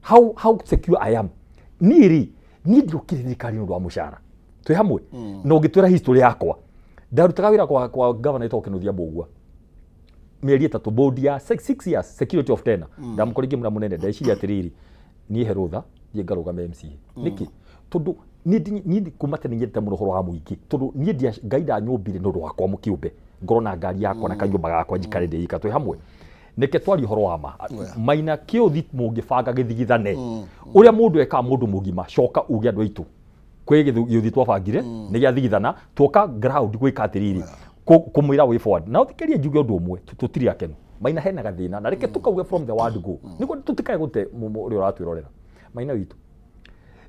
How secure I am. Niĩ rĩ, niĩ ndiokire thirikari nĩ ũndũ wa mũcara. Twĩ hamwe. Na ũngĩtwĩra history yakwa, ndarutaga wĩra kwa governor etagwo Kĩnuthia Mbũgua. Mĩeri 3 board ya 6 years security of tenure. Ndamũkorire ngĩmwĩra mũnene, ndeciria atĩrĩrĩ, niĩ he rũtha thiĩ ngarũgame MCA. Nĩkĩ? Tondũ niĩ kuma tene nyendete mũno ũhoro wa mũingĩ, tondũ niĩ Ngai ndanyũmbire nĩ ũndũ wakwa mũkĩũmbe, ngorwo na ngari yakwa na kanyũmba gakwa njikare ndĩ twĩ hamwe. Nĩke twarie ũhoro wa ma. Maina kĩũthi mũngĩbanga gĩthigithane. Ũrĩa mũndũ ekaga mũndũ mũgima, coka uge andũ aitũ. Kwĩ gĩũthi twabangire, nĩ gĩathigithana, tuoka ground gwĩka atĩrĩrĩ, kũmwĩra way forward. Na ũthikĩrie njuge ũndũ ũmwe, tũtirĩ akenu. Maina hena gathĩna, na reke tũkauge from the word go. Nĩguo tũtikae gũte ũrĩa ũratwĩrorera. Maina witũ.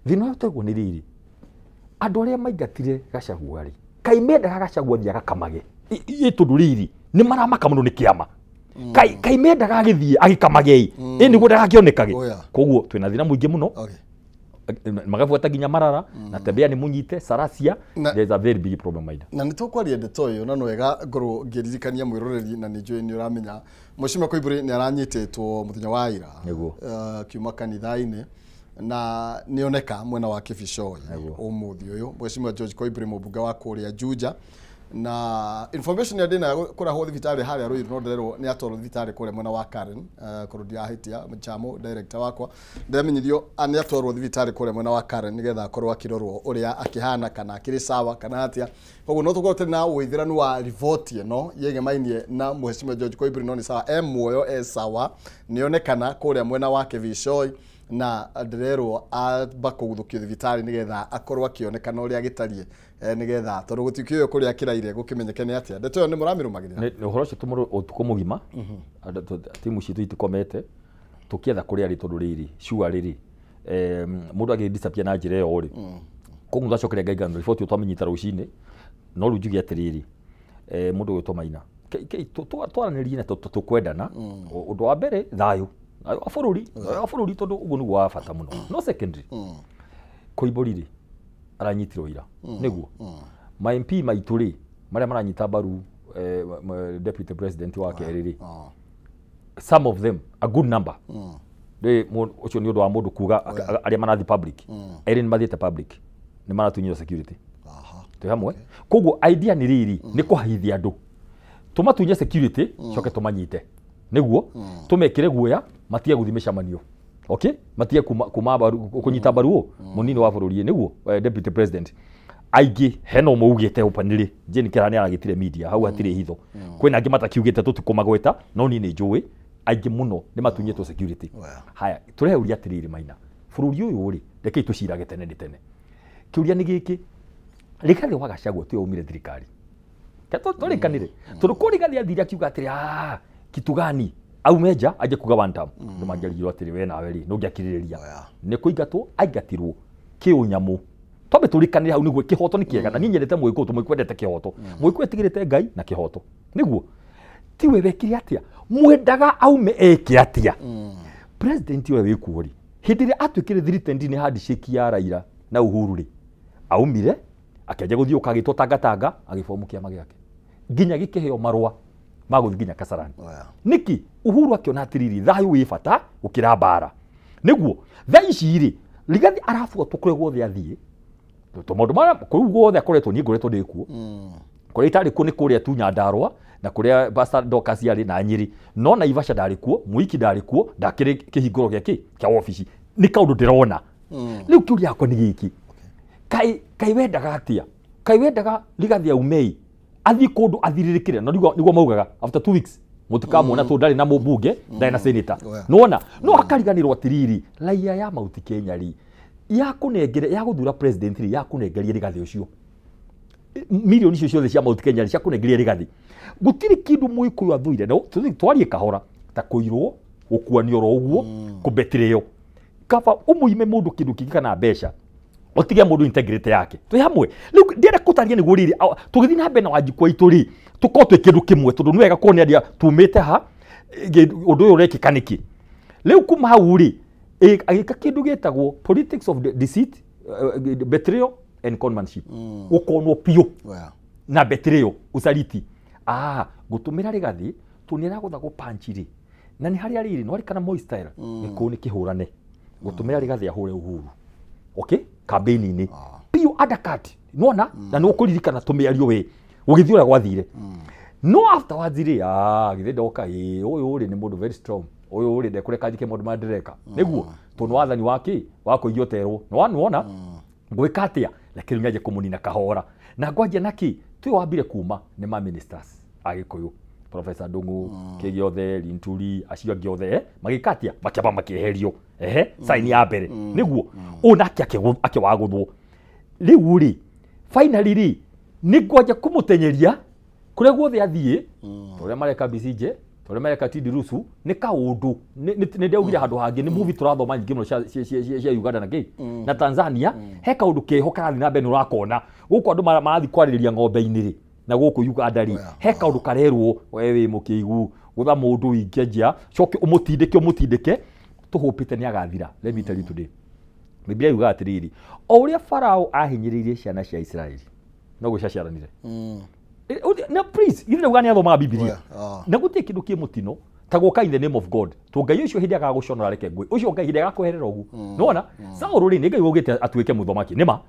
Thĩna ũyũ twaigua nĩ rĩrĩ, andũ arĩa maingatire Gachagua rĩ, kaĩ mendaga Gachagua athiĩ agakamage. Ĩ tondũ rĩrĩ, nĩ maramaka mũno nĩ kĩama. Kai mendaga agĩthiĩ agĩkamage ĩ nĩguo ndagakĩonekage. Koguo twĩna thĩna mũingĩ mũno. Magabuata nginya Marara na Tembea nĩ mũnyite Sarasia, there's a very big problem maina. Na nĩ tũkwaria ndeto ĩyo na nwega ngorwo ngĩririkania mwĩroreri na nĩ njũĩ nĩ ũramenya Mheshimiwa Koimbũri nĩ aranyitĩtwo mũthenya wa ira kiuma kanitha-inĩ na nĩoneka mwena wa Kibicoi ũmũthĩ ũyũ. Mheshimiwa George Koimbũri mũmbunge wa kũrĩa Juja, na information ya ndĩnayo kũrahwo thibitarĩ harĩa Ruiru no ndĩrerwo nĩ atwarwo thibitarĩ kũrĩa mwena wa Karen, korwo ndirahĩtia Mchamo director wakwa ndamenyithio nĩ atwarwo thibitarĩ kũrĩa mwena wa Karen nĩgetha akorwo akĩrorwo ũrĩa akĩhana kana akĩrĩ sawa kana atĩa. Koguo no tũkorwo tũrĩ na ũithĩranu wa riboti ĩno yegemainie na Mheshimiwa George Koimbũri, no nĩ sawa, e muoyo, e sawa, nĩonekana kũrĩa mwena wa Kibicoi na ndĩrerwo amba kũguthũkio thibitarĩ nĩgetha akorwo akĩonekana ũrĩa agĩtariĩ, nĩgetha tondũ gũtikĩũĩ kũrĩa akĩraire gũkĩmenyeke nĩ atĩa. Ndeto ĩyo nĩ mũramĩrũmagĩrĩra? Nĩ ũhoro ũcio tũmũrũ ũtukũ mũgima, timu citũ itikomete tũkĩetha kũrĩa arĩ tondũ rĩrĩ sure rĩrĩ mũndũ agĩ disappear na njĩra ĩyo rĩ, koguo twacokeria Ngai ngatho, riboti ĩyo twamĩnyita rũcinĩ. No rĩu njuge atĩrĩrĩ, mũndũ ũgwĩtwo Maina, twaranĩrie na tũkwendana. Ũndũ wa mbere thayũ, thayũ wa bũrũri, thayũ wa bũrũri tondũ ũguo nĩguo wa bata mũno. No secondary, Koimbũri rĩ aranyitirwo ira, nĩguo ma MP maitũ rĩ marĩa maranyita mbaru deputy president wa kerĩ rĩ, some of them, a good number, rĩ ũcio nĩ ũndũ wa mũndũ kuga arĩa marathiĩ public, erĩ nĩ mathiĩte public, nĩ maratunywo security. Twĩ hamwe. Koguo idea nĩ rĩrĩ, nĩ kũhahithia andũ, tũmatunye security, coke tũmanyite, nĩguo tũmekĩre guoya matige gũthiĩ mĩcemanio. Okay, matige kuma mbaru, kũnyita mbaru mũnini wa bũrũri, nĩguo deputy president. Aingĩ hena ũmwe ugĩte openly, Jane Kĩrani aragĩtire media, hau hatirĩ hitho. Kwĩna angĩ matakiugĩte tũtikũmagweta, no niĩ nĩ njũĩ aingĩ mũno nĩ matunyĩtwo security. Haya, tũreuria atĩrĩrĩ Maina, bũrũri ũyũ rĩ, rekei tũcirage tene nĩ tene. Kĩũria nĩ gĩkĩ, Rigathĩ wa Gachagua tiwe umire thirikari. Tũrĩkanĩre. Tondũ kũrĩ Rigathĩ athire akiuga atĩrĩ, kitu gani? Aume nja aje kuga one term. Nĩ mangĩarigirwo atĩrĩ, we nawe rĩ, nĩ ũngĩakirĩrĩria. Nĩ kũingatwo, aingatirwo kĩũnyamũ. Twambe tũrĩkanĩre hau nĩguo kĩhoto nĩ kĩega, na niĩ nyendete Mũgĩkũyũ tondũ Mũgĩkũyũ endete kĩhoto. Mũgĩkũyũ etigĩrĩte Ngai na kĩhoto. Nĩguo tiwe wekire atĩa? Mwendaga aume eke atĩa? President ũrĩa wĩkuo rĩ, hĩndĩ ĩrĩa atuĩkire threatened nĩ handshake ya Raila na Uhuru rĩ, aumire akĩanjia gũthiũka agĩtwo tangatanga, agĩbomu kĩama gĩake nginya gĩkĩheo marũa ma gũthiĩ nginya Kasarani. Nĩkĩ? Uhuru akĩona atĩrĩrĩ, thayũ wĩ bata gũkĩra mbara. Nĩguo thaa ici rĩ, Rigathĩ arabuatwo kũrĩa guothe athiĩ, tondũ maũndũ marĩa kũu guothe akoretwo, niĩ ngoretwo ndĩ kuo. Kũrĩa itarĩ kuo nĩ kũrĩa tu Nyandarua na kũrĩa Pastor Dorcas arĩ na Nyĩrĩ, no Naivasha ndarĩ kuo, Mwiki ndarĩ kuo, ndakĩrĩ kĩhingũro gĩa kĩa wabici. Nĩ kaũndũ ndĩrona. Rĩu kĩũria yakwa nĩ gĩkĩ, kaĩ wendaga atĩa? Kaĩ wendaga Rigathĩ aumei athiĩ kũndũ athirĩrĩkĩre? Na nĩguo maugaga after 2 weeks mũtikamuona tondũ ndarĩ na mũmbunge, ndarĩ na senator. Nĩwona? No akariganĩrwo atĩrĩrĩ, raia ya Mount Kenya rĩ, ya kũnengere, ya gũthura president rĩ, ya kũnengeria Rigathĩ ũcio milioni icio ciothe cia Mount Kenya rĩ, cia kũnengeria Rigathĩ. Gũtirĩ kĩndũ Mũgĩkũyũ athũire, no twarie kahora ta kũirwo, gũkuanio oro ũguo, kũbetrĩo. Kaba ũmũime mũndũ kĩndũ kĩngĩ kana mbeca, ũtige mũndũ integrity yake. Twĩ hamwe. Rĩu ndĩrenda kũtaria nĩguo rĩrĩ, tũgĩthiĩ na mbere na Wanjikũ aitũ rĩ, tũkorwo twĩ kĩndũ kĩmwe, tondũ nĩ wega kuonia arĩa tumĩte ha, ũndũ ũyũ ũrekĩka nĩkĩ. Rĩu kuma hau rĩ, agĩka kĩndũ gĩtagwo politics of deceit, betrayal and conmanship. Gũkonwo biũ na betrayal, ũcariti. Gũtũmĩra Rigathĩ tondũ nĩ aragũtha gũpanchi rĩ, na nĩ harĩa rĩrĩ, nĩ warĩkana Moi style, gĩkũyũ nĩ kĩhũrane. Gũtũmĩra Rigathĩ ahũre Uhuru. Okay? Campaign-inĩ. Biũ undercut. Nĩwona? Na nĩ ũkũririkana tũmĩario we. Gũgĩthiĩ ũrĩa gwathire. No afterwards rĩ, githĩ ndoka ĩ, ũyũ rĩ nĩ mũndũ very strong. Ũyũ rĩ ndekũreka njĩke maũndũ marĩa ndĩreka. Nĩguo tondũ wathani wa kĩ? Wa kũiywo terwo. Nĩwona? Ngwĩka atĩa? Reke rĩu nyanjie kũmũnina kahora. Na ngwanjia na kĩ? Twĩ wambire kuma nĩ ma ministers a Gĩkũyũ. Professor Ndung'u, Kĩgĩothe, Linturi, acio angĩ othe, magĩka atĩa? Makĩamba makĩeherio. Ehe, sign ya mbere. Nĩguo ũyũ nake akĩwagũthwo. Rĩu rĩ, finally rĩ, nĩ ngwanja kũmũtenyeria kũrĩa guothe athiĩ, ta ũrĩa mareka BCJ, ta ũrĩa mareka Tindi Rusu, nĩ kaũndũ. Nĩ ndaugire handũ hangĩ, nĩ movie tũrathoma nyingĩ mũno cia Uganda na kĩ na Tanzania, he kaũndũ keho karathiĩ na mbere nĩ ũrakona. Gũkũ andũ marathiĩ kwarĩrĩria ng'ombe-inĩ rĩ, na gũkũ Uganda rĩ, he kaũndũ karerwo, we wĩ mũkĩigu, gũtha mũndũ ũingie nja, coke ũmũtindĩke, tũhũpĩte nĩ agathira. Let me tell you today. Biblia yugaga atĩrĩrĩ, o ũrĩa Farao ahinyĩrĩirie ciana cia Isiraeli, noguo ciaciaranire. Na please, ithe ndauga nĩ athomaga Biblia. Na gũtirĩ kĩndũ kĩ mũtino ta gũka in the name of God. To Ngai ũcio hĩndĩ agagũconora reke ngũĩ. Ũcio Ngai hĩndĩ agakweherera ũguo. Nĩwona? Saũlũ rĩ, nĩ Ngai waugĩte atuĩke mũthamaki. Nĩ ma?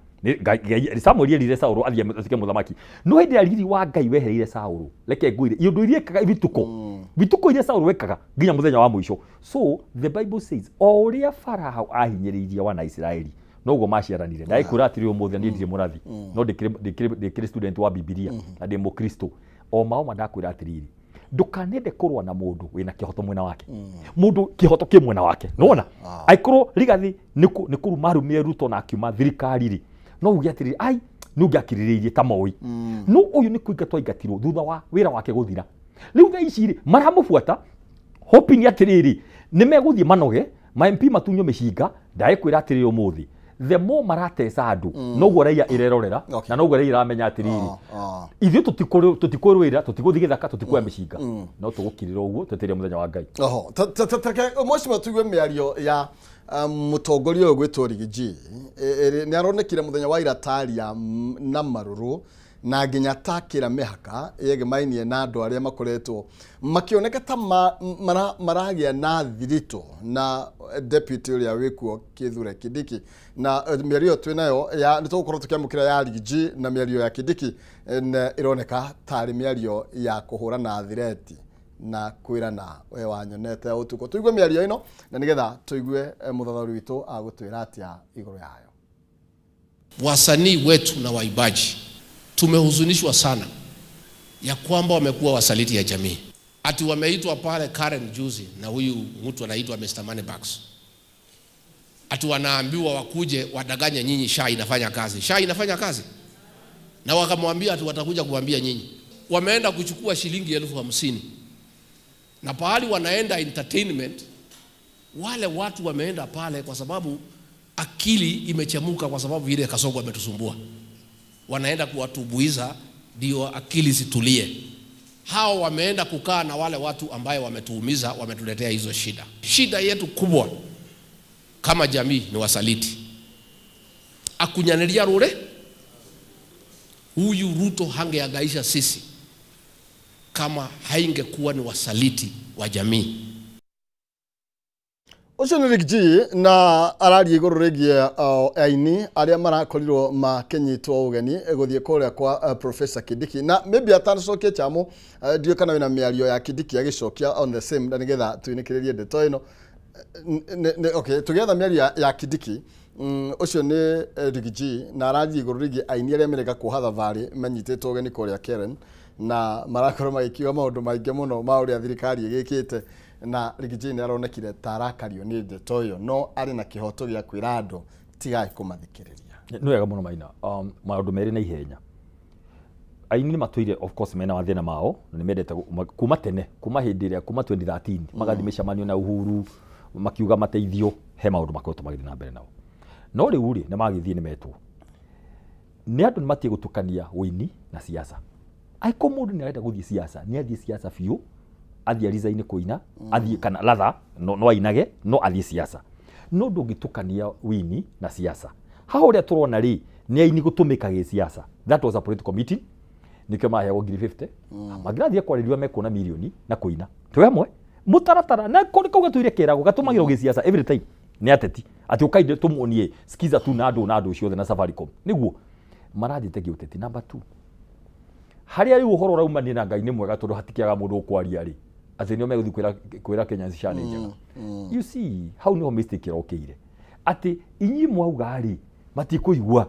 Samuel erire Saũlũ athiĩ atuĩke mũthamaki. No hĩndĩ ĩrĩa riri wa Ngai wehereire Saũlũ, reke ngwĩre, iũndũ iria ekaga ibituko. Bituko iria Saũlũ ekaga nginya mũthenya wa mũico. So the Bible says, o ũrĩa Farao ahinyĩrĩirie wana Isiraeli, noguo maciaranire. Ndagĩkwĩra atĩrĩ ũmũthĩ niĩ ndirĩ mũrathi, no ndĩkĩrĩ student wa Bibilia na ndĩ mũkristo. O mao ma ndakwĩra atĩrĩrĩ, ndũkanende kũrũa na mũndũ wĩna kĩhoto mwena wake. Mũndũ kĩhoto kĩ mwena wake. Nĩwona? Angĩkorwo Rigathĩ nĩ kũruma arumire Ruto na akiuma thirikari rĩ, no uge atĩrĩrĩ, ai, nĩ ũngĩakirĩrĩirie ta Moi. No ũyũ nĩ kũingatwo aingatirwo thutha wa wĩra wake gũthira. Rĩu thaa ici rĩ, maramũbuata, hoping atĩrĩrĩ, nĩ megũthiĩ manoge, ma MP matunywo mĩcinga, ndagĩkwĩra atĩrĩrĩ ũmũthĩ, the more marateca andũ, noguo raia ĩrerorera, na noguo raia ĩramenya atĩrĩrĩ, ithuĩ tũtikũrũĩra, tũtigũthiĩ gĩthaka, tũtikuoya mĩcinga, no tũgũkirĩra ũguo twetereire mũthenya wa Ngai. Oho, tareke mheshimiwa tuigue mĩario ya mũtongoria ũyũ gwĩtwo Riggy. Nĩ aronekire mũthenya wa irataria na marũrũ na nginya takĩra mĩhaka yegemainie na andũ arĩa makoretwo makĩoneka ta maragĩa na thiritũ na deputy ũrĩa wĩkuo Kithure Kindiki. Na mĩario ĩyo twĩnayo ya nĩ tũgũkorwo tũkĩamũkĩra ya Riggy na mĩario ya Kindiki ĩroneka tarĩ mĩario ya kũhũrana thireti na kwĩrana we wanyonete ũtukũ. Tũigue mĩario ĩno na nĩgetha tũigue mũthathaũri witũ agũtwĩra atĩa igũrũ yayo. Wasanii wetu na waimbaji tumehuzunishwa sana ya kwamba wamekuwa wasaliti ya jamii. Ati wameitwa pale Karen juzi na huyu mtu anaitwa Mr. Moneybags. Ati wanaambiwa wakuje wadanganye nyinyi SHA inafanya kazi. SHA inafanya kazi. Na wakamwambia ati watakuja kuambia nyinyi. Wameenda kuchukua shilingi 50,000. Na pahali wanaenda entertainment, wale watu wameenda pale kwa sababu akili imechemuka kwa sababu ile Kasongo ametusumbua. Wanaenda kuwatubuiza ndio akili zitulie. Hao wameenda kukaa na wale watu ambaye wametuumiza, wametuletea hizo shida. Shida yetu kubwa kama jamii ni wasaliti. Akunyanelia rure huyu Ruto hangeangaisha sisi kama haingekuwa ni wasaliti wa jamii. Ũcio nĩ Riggy na araria igũrũ rĩgiĩ aini arĩa marakorirwo makĩnyitwo ũgeni gũthiĩ kũrĩa kwa Professor Kindiki. Na maybe atanacokia chamo, ndiũĩ kana wĩna mĩario ya Kindiki agĩcokia on the same na nĩgetha tũinĩkĩrĩrie ndeto ĩno. Okay, tũgĩetha mĩario ya Kindiki, ũcio nĩ Riggy na araria igũrũ rĩgiĩ aini arĩa merĩga kuoha thabarĩ manyitĩtwo ũgeni kũrĩa Karen na marakorwo magĩkiuga maũndũ maingĩ mũno ma ũrĩa thirikari ĩgĩkĩte. Na Riggy nĩ aronekire ta arakario nĩ ndeto ĩyo, no arĩ na kĩhoto gĩa kwĩra andũ tigai kũmathikĩrĩria. Nĩ wega mũno Maina. Maũndũ merĩ na ihenya. Aini nĩ matũire of course mena mathĩna mao na nĩ mendete kuma tene, kuma hĩndĩ ĩrĩa, kuma 2013 magathiĩ mĩcemanio na Uhuru makiuga mateithio, he maũndũ makoretwo magĩthiĩ na mbere nao. No rĩu rĩ, nĩ magĩthiĩ nĩ metwo. Nĩ andũ nĩ matige gũtukania ũini na siasa. Angĩkorwo mũndũ nĩ arenda gũthiĩ siasa, nĩ athiĩ siasa biũ, athiĩ resign kũina, athiĩ kana latha, no ainage, no athiĩ siasa. No ndũngĩtukania wini na siasa. Haha ũrĩa tũrona rĩ, nĩ aini gũtũmĩka gĩsiasa. That was a political meeting. Nĩkĩo maheagwo 50,000. Mangĩrathiĩ kwarĩrio mekuona mirioni na kũina. Twĩ hamwe? Mũtaratara na kũrĩ kau gatũire keragwo gatũmagĩrwo gĩsiasa every time. Nĩ ateti. Atĩ ũkainde tũmuonie skiza tu na andũ na andũ ciothe na Safaricom. Nĩguo marathiĩte gĩũteti. Number 2, harĩa rĩu ũhoro ũraumania na Ngai nĩ mwega tondũ hatikĩaga mũndũ ũkwaria rĩ, atĩ nĩo megũthiĩ kwĩra Kenyans SHA nĩ njega. You see, hau nĩho mistake ĩrokĩire. Atĩ inyuĩ mwauga rĩ matikũigua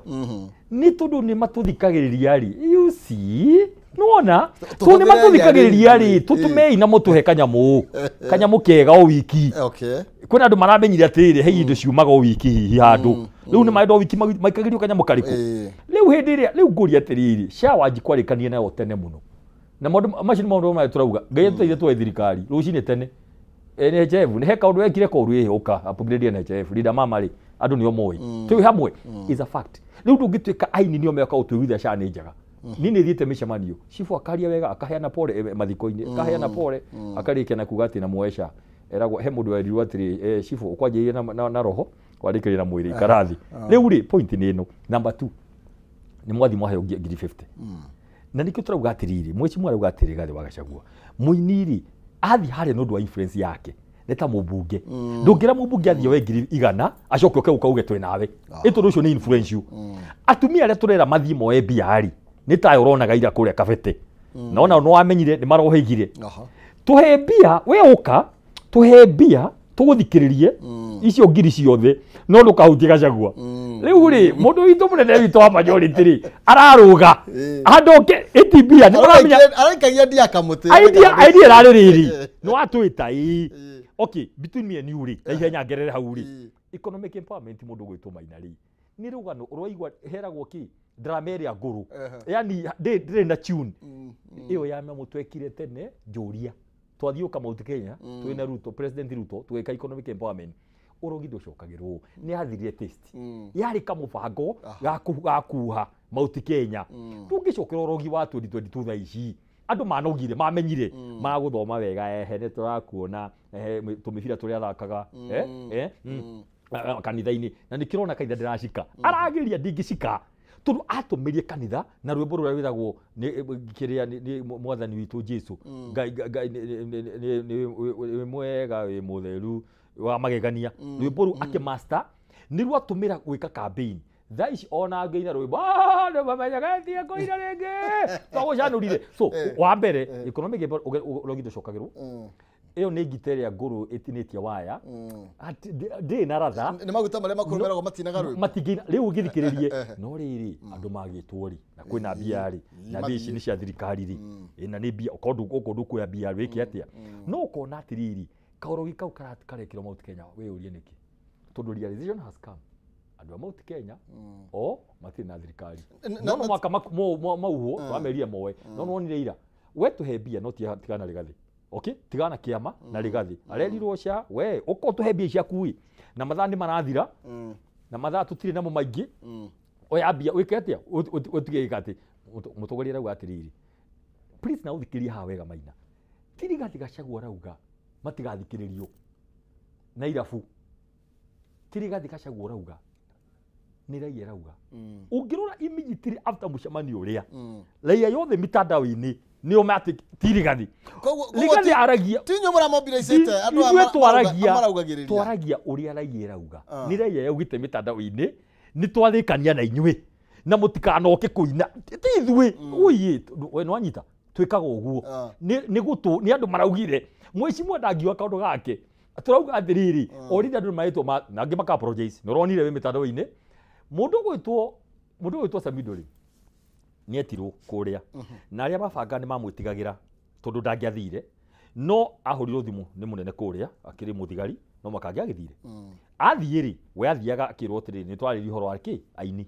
nĩ tondũ nĩ matũthikagĩrĩria rĩ. You see, nĩwona tondũ nĩ matũthikagĩrĩria rĩ, tũtũmei na mũtũhe kanyamũ kanyamũ kega o wiki. Okay. Kwĩna andũ maramenyire atĩrĩrĩ, he indo ciumaga o wiki hihi handũ. Rĩu nĩ marenda o wiki maikagĩrio kanyamũ karĩkũ. Rĩu hĩndĩ ĩrĩa rĩu ngũria atĩrĩrĩ, SHA wanjikwarĩkanie nayo tene mũno. Na maũndũ macio nĩ maũndũ marĩa tũrauga. Ngai atũteithie tuoe thirikari rũcinĩ tene. NHIF nĩ he kaũndũ wekire koru ĩ ũka upgrade NHIF Linda Mama rĩ andũ nĩo moĩ. Twĩ hamwe is a fact. Rĩu ndũngĩtuĩka aini nĩo meka ũtũiguithia SHA nĩ njega. Niĩ nĩ thiĩte mĩcemanio, chifu akaria wega akaheana pole mathiko-inĩ, akaheana pole akarĩkia na kuga atĩ na muoe SHA. Eragwo he mũndũ werirwo atĩrĩ, chifu ũkwanjĩrĩria na roho warĩkĩrĩria na mwĩrĩ ikarathi. Rĩu rĩ point nĩ ĩno. Number 2, nĩ mwathi mwaheo ngiri 50. Na nĩkĩo tũrauga atĩrĩrĩ, mwĩci arauga atĩrĩ Rigathĩ wa Gachagua, mũini rĩ athiĩ harĩa nĩ ũndũ wa influence yake nĩ ta mũmbunge. Ndũngĩra mũmbunge athiĩ oe ngiri 100 acoke ũke ũkauge twĩ nawe. Ĩ tondũ ũcio nĩ influence you. Atumia arĩa tũrera mathiĩ moe mbia rĩ nĩ tayo ũronaga ira kũrĩa Kabete. Na ona nĩ wamenyire nĩ marohĩgire. Tũhe mbia, we ũka tũhe mbia tũgũthikĩrĩrie icio ngiri ciothe no ndũkahutie Gachagua. Rĩu rĩ mũndũ witũ mũnene witũ wa majority rĩ ararũga andoke ĩti mbia nĩ maramenya araikagia ndia kamũtĩ. Idea ĩrarĩ rĩrĩ nĩ watwĩta ĩ. Okay, between me and you rĩ na ihenya ngerere hau rĩ, economic empowerment mũndũ ũgwĩtwo Maina rĩ nĩ rũgano ũraigua heragwo kĩ drama ĩrĩa ngũrũ, yani ndĩrĩ na tune ĩyo ya mĩamũ twekire tene njũria twathiũka Mount Kenya twĩna Ruto, President Ruto tweka economic empowerment ũrogi ndũcokagĩrwo nĩ athirire taste yarĩ kamũbango gakuha Mount Kenya. Tũngĩcokera ũrogi wa 2022 thaa ici andũ manogire mamenyire magũthoma wega, ehe nĩ tũrakuona tũmĩbira tũrĩa athakaga kanitha-inĩ na nĩkĩrona kanitha ndĩracika arageria ndingĩcika tondũ atũmĩrie kanitha na rwĩmbo rũrĩa rwĩtagwo kĩrĩa nĩ mwathani witũ Jesu Ngai nĩ mwega wĩ mũtheru wa magegania. Rwĩmbo rũu akĩmaster nĩ rwatũmĩra gwĩka campaign. Thaa ici ona ngĩina rwĩmbo nĩ mamenyaga kũina rĩngĩ twagũcanũrire. So wa mbere economic ũrogi ndũcokagĩrwo. Ĩyo nĩ ngita ĩrĩa ngũrũ ĩtinĩtie waya ndĩ na ratha nĩ maguta marĩa makũrũ meragwo matinaga rwĩmbo matingĩina. Rĩu ũngĩthikĩrĩrie no rĩrĩ andũ magĩtwo rĩ na kwĩna mbia rĩ na mbia ici nĩ cia thirikari rĩ na nĩ mbia okorwo ndũkuoya mbia wĩke atĩa. No ũkona atĩrĩrĩ kaũrogi kau karekĩrwo Mount Kenya wĩyũrie nĩkĩ, tondũ realization has come andũ a Mount Kenya o matirĩ na thirikari. No mwaka mauhwo twamerire moe no nĩwonire ira we tũhe mbia no tigana Rigathĩ. Okay, tigana kĩama na Rigathĩ arerirwo SHA we ũkorwo tũhe mbia ciaku ĩ na mathaa nĩ marathira na mathaa tũtirĩ namo maingĩ oya mbia wĩke atĩa ũtige gĩka atĩ mũtongoria arauga atĩrĩrĩ please na ũthikĩrĩrie haha wega Maina, ti Rigathĩ Gachagua arauga matigathikĩrĩrio na irabu, ti Rigathĩ Gachagua arauga nĩ raia arauga. Ũngĩrora immediately after mũcemanio ũrĩa raia yothe mitandao-inĩ nĩo matĩ ti Rigathĩ. Rigathĩ aragia ti inyuĩ mũramobilize-ĩte andũ aya twaragia ũrĩa raia ĩrauga. Nĩ raia yaugĩte mitandao-inĩ nĩ twarĩkania na inyuĩ na mũtikanoke kũina ti ithuĩ. Ũiĩ we nĩwanyita twĩkaga ũguo nĩ gũtũ nĩ andũ maraugire mwĩcimwa ndangiuga kaũndũ gake tũrauga atĩrĩrĩ already andũ nĩmarĩtwo na angĩ maka apologize nĩ ũronire wĩ mitandao-inĩ mũndũ ũgwĩtwo Samido rĩ nĩ etirwo kũrĩa na arĩa mabanga nĩ mamwĩtigagĩra tondũ ndangĩathire no ahũrirwo thimũ nĩ mũnene kũrĩa akĩrĩ mũthigari no mwaka angĩagĩthire. Athiĩ rĩ we athiaga akĩrwo atĩrĩrĩ nĩ twarĩria ũhoro wa kĩ aini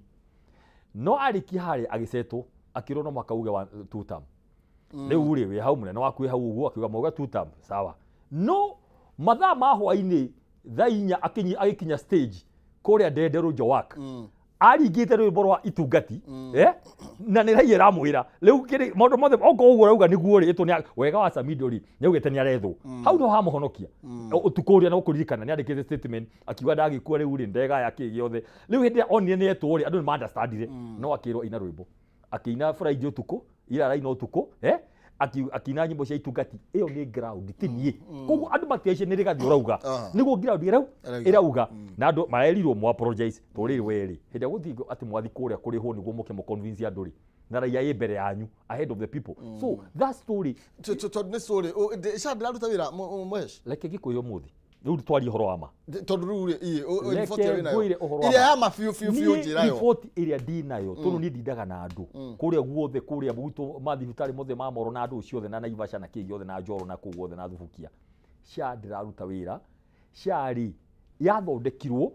no arĩkia harĩa agĩcetwo akĩrwo no mwaka uge wa two term. Rĩu rĩ wĩ hau mũnene waku wĩ hau ũguo akiuga mauga two term sawa no mathaa ma hwainĩ thaa inya agĩkinya stage kũrĩa Ndenderũ Jowak aringĩte rwĩmbo rwa itungati na nĩ raia ĩramwĩra rĩu kĩrĩ maũndũ mothe okorwo ũguo ũrauga nĩguo rĩ ĩtwo wega wa Samido rĩ nĩaugĩte nĩarethwo hau no hamũhonokia ũtukũ ũrĩa no kũririkana nĩandĩkĩte statement akiuga ndagĩkua rĩu rĩ ndegaya kĩ gĩothe rĩu hĩndĩ ĩrĩa onire nĩetwo rĩ andũ nĩ ma understandire no akĩrwo ina rwĩmbo akĩina Friday ũtukũ ira araina ũtukũ akina nyimbo cia itungati iyo ni ground ti nie koguo andu matiacie ni Rigathi urauga niguo ground irauga na andu marerirwo mo apologize to riri weri hindi guthi ati mwathi kuria kurihwo niguo muke mo convince andu ri na raia ĩ mbere yanyu ahead of the people. So that story tondu ni story sha ndiraruta wira mwesh reke ngĩkwĩre ũmũthĩ rĩu twarie ũhoro wa ma tondu rĩu rĩ riboti ĩyo wĩnayo ĩrĩa ya ma biũ biũ biũ njĩra yo riboti ĩrĩa ndinayo tondu niĩ ndindaga na andũ kũrĩa guothe kũrĩa gwitũ mathibitarĩ mothe ma Moro na andũ ciothe na Naivasha na kĩ gĩothe na Njoro na kũu guothe na Thubukia. SHA ndĩraruta wĩra SHA rĩ yathondekirwo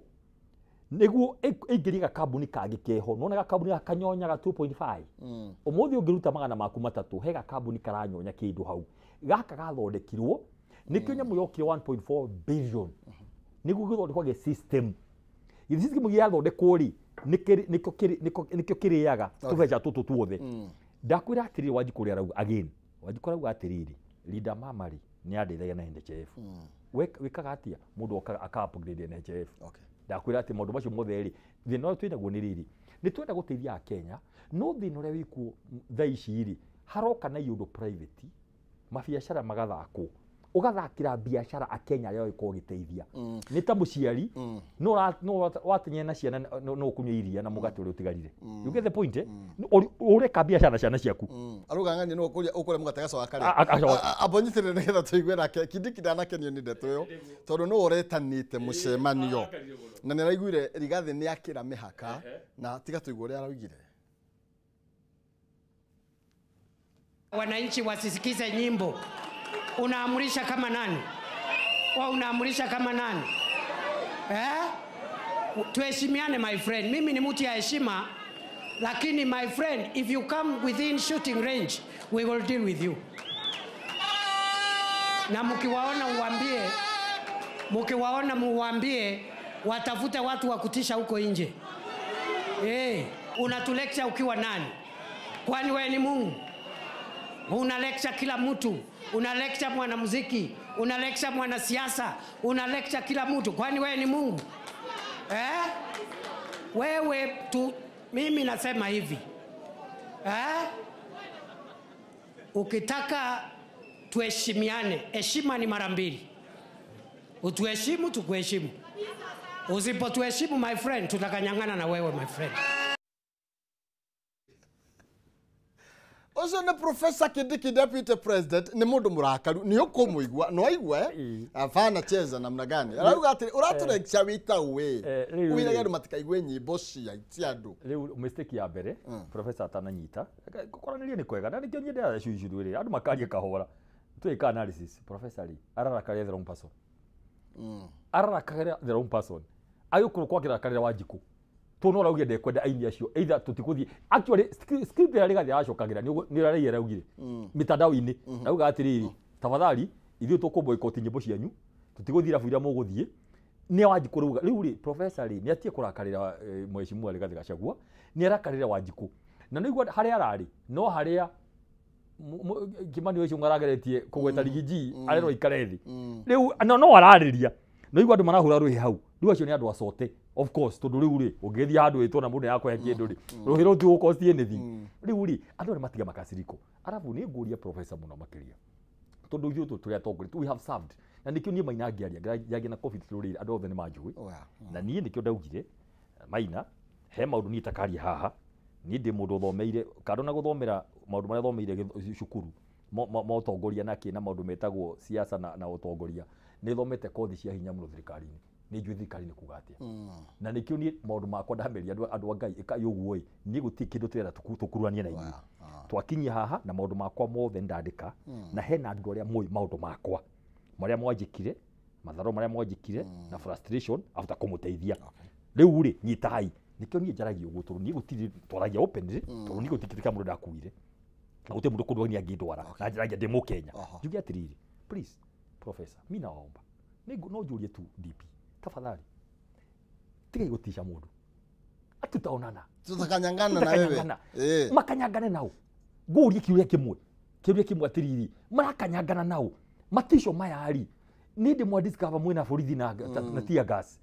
niguo ĩingĩrie gakambuni kangĩ keho nona gakambuni gaka kanyonyaga 2.5 ũmũthĩ ũngĩruta magana maku matatũ he gakambuni karanyonya kĩndũ hau gaka gathondekirwo nikio nyamu yokire 1.4 billion niguo gĩthondekwo gĩ system gĩ system gĩathondekwo rĩ nikio kĩrĩaga tũbeca tũtũ tuothe ndakwĩra atĩrĩrĩ Wanjikũ ũrĩa arauga again Wanjikũ arauga atĩrĩrĩ Linda Mama rĩ nĩ andeithagia na NHIF wĩkaga atĩa mũndũ okaga aka upgrade NHIF. Ndakwĩra atĩ maũndũ macio mothe rĩ thĩna ũrĩa twĩnaguo nĩ rĩrĩ nĩ twenda gũteithia Akenya no thĩna ũrĩa wĩkuo thaa ici rĩ haroka na iũndũ private mabiacara magathakwo ũgathakĩra biacara Akenya arĩa ũgĩkorwo ũgĩteithia nĩ ta mũciari no watenyera na ciana no ũkũnyua iria na mũgate ũrĩa ũtigarire. You get the point eh? Ũreka biacara na ciana ciaku arauga ng'ania no ũkũrĩa mũgate gacoka karĩa amba nyitĩrĩre nĩgetha tũigue nake Kindiki ndanakenio nĩ ndeto ĩyo tondũ nĩwe ũretanĩte mũcemanio na nĩaraiguire Rigathi nĩakĩra mĩhaka na tiga tũigue ũrĩa araugire. Wananchi wasisikize nyimbo. Unaamurisha kama nani? Wa unaamurisha kama nani? Eh? Tuheshimiane my friend. Mimi ni mtu ya heshima, lakini my friend, if you come within shooting range, we will deal with you. Na mkiwaona uambie, mkiwaona muambie watafute watu wa kutisha huko nje. Eh, unatulecture ukiwa nani? Kwani wewe ni Mungu? Una lecture kila mtu, una lecture mwanamuziki, una lecture mwanasiasa, una lecture kila mtu. Kwani wewe ni Mungu? Eh? Wewe tu, mimi nasema hivi. Eh? Ukitaka tuheshimiane, heshima ni mara mbili. Utuheshimu tukuheshimu. Usipotuheshimu my friend, tutakanyangana na wewe my friend. Ucio nĩ Professor Kindiki Deputy President nĩ mũndũ mũrakaru nĩ ũkũmũigua no aigue abana cheza namna gani arauga atĩ ũratũrekia wĩta ũĩ wĩrage andũ matikaigue nyĩmbo cia andũ. Rĩu mistake ya mbere Professor atananyita kũranĩria nĩ kwega na nĩkĩo nyendaga cuicuru rĩ andũ makaria kahora twĩka analysis. Professor rĩ ararakaria the wrong person ararakaria the wrong person agĩkorwo kwakĩrakarĩra Wanjikũ to no raugie ndekwenda aini acio either tutikuthi actually script ya Rigathi aracokagira ni raia raugire mitandao-inĩ rauga atiriri tafadhali ithuĩ tũkũ boycott nyĩmbo cianyu tutiguthi irabu iria mũgũthiĩ nĩ Wanjikũ rauga rĩu rĩ professor rĩ nĩ atie kũrakarĩra mheshimiwa Rigathi Gachagua nĩ arakarĩra Wanjikũ na nĩigua harĩa ararĩ no harĩa Kimani ũcio ngarageretie kũgweta Rigiji arerwo ikare thĩ rĩu no ararĩria no igua andũ marahũra rũhĩ hau rĩu acio nĩ andũ acote of course tondu rĩu rĩ ũngĩthiĩ handũ wĩtwo na mũndũ nĩarakũhe kĩndũ rĩ rũhĩ rũu ti gũcost anything rĩu rĩ andũ arĩa matiga makaciriko arabu nĩ ngũria professor mũno makĩria tondu ithuĩ tũrĩ atongoria we have served na nĩkĩo niĩ Maina ngĩaria ngĩaria na covid rũrĩrĩ andũ othe nĩ manjũĩ na niĩ nĩkĩo ndaugire Maina he maũndũ niĩ itakaria haha niĩ ndĩ mũndũ ũthomeire kando na gũthomera maũndũ marĩa thomeire cukuru ma ũtongoria na kĩ na maũndũ metagwo siasa na ũtongoria nĩ thomete kothi cia hinya mũno thirikari-inĩ nĩ njũĩ thirikari nĩ kuga atĩa na nĩkĩo niĩ maũndũ makwa ndameria andũ a Ngai ĩkai ũguo ĩ niĩ gũtirĩ kĩndũ tũrenda tũkururanie na inyuĩ twakinyia haha na maũndũ makwa mothe ndandĩka na hena andũ arĩa moĩ maũndũ makwa marĩa mwanjĩkire matharo marĩa mwanjĩkire na frustration after kũmũteithia rĩu rĩ nyitai nĩkĩo niĩ njaragia ũguo tondũ niĩ gũtirĩ twaragia openly tondũ niĩ gũtirĩ kĩndũ kĩa mũndũ ndakuire na gũtirĩ mũndũ kũndũ niĩ angĩndwara na njaragia ndĩ Mũkenya njuge atĩrĩrĩ please professor mi naomba no njurie tu DP tafadhali tigai gutisha mundu atutaonana tutakanyangana na wewe makanyangane nao ngurie kiuria kimwe atiriri marakanyangana nao matisho maya ri ni ndi mwa discover mwina borithi na tear gas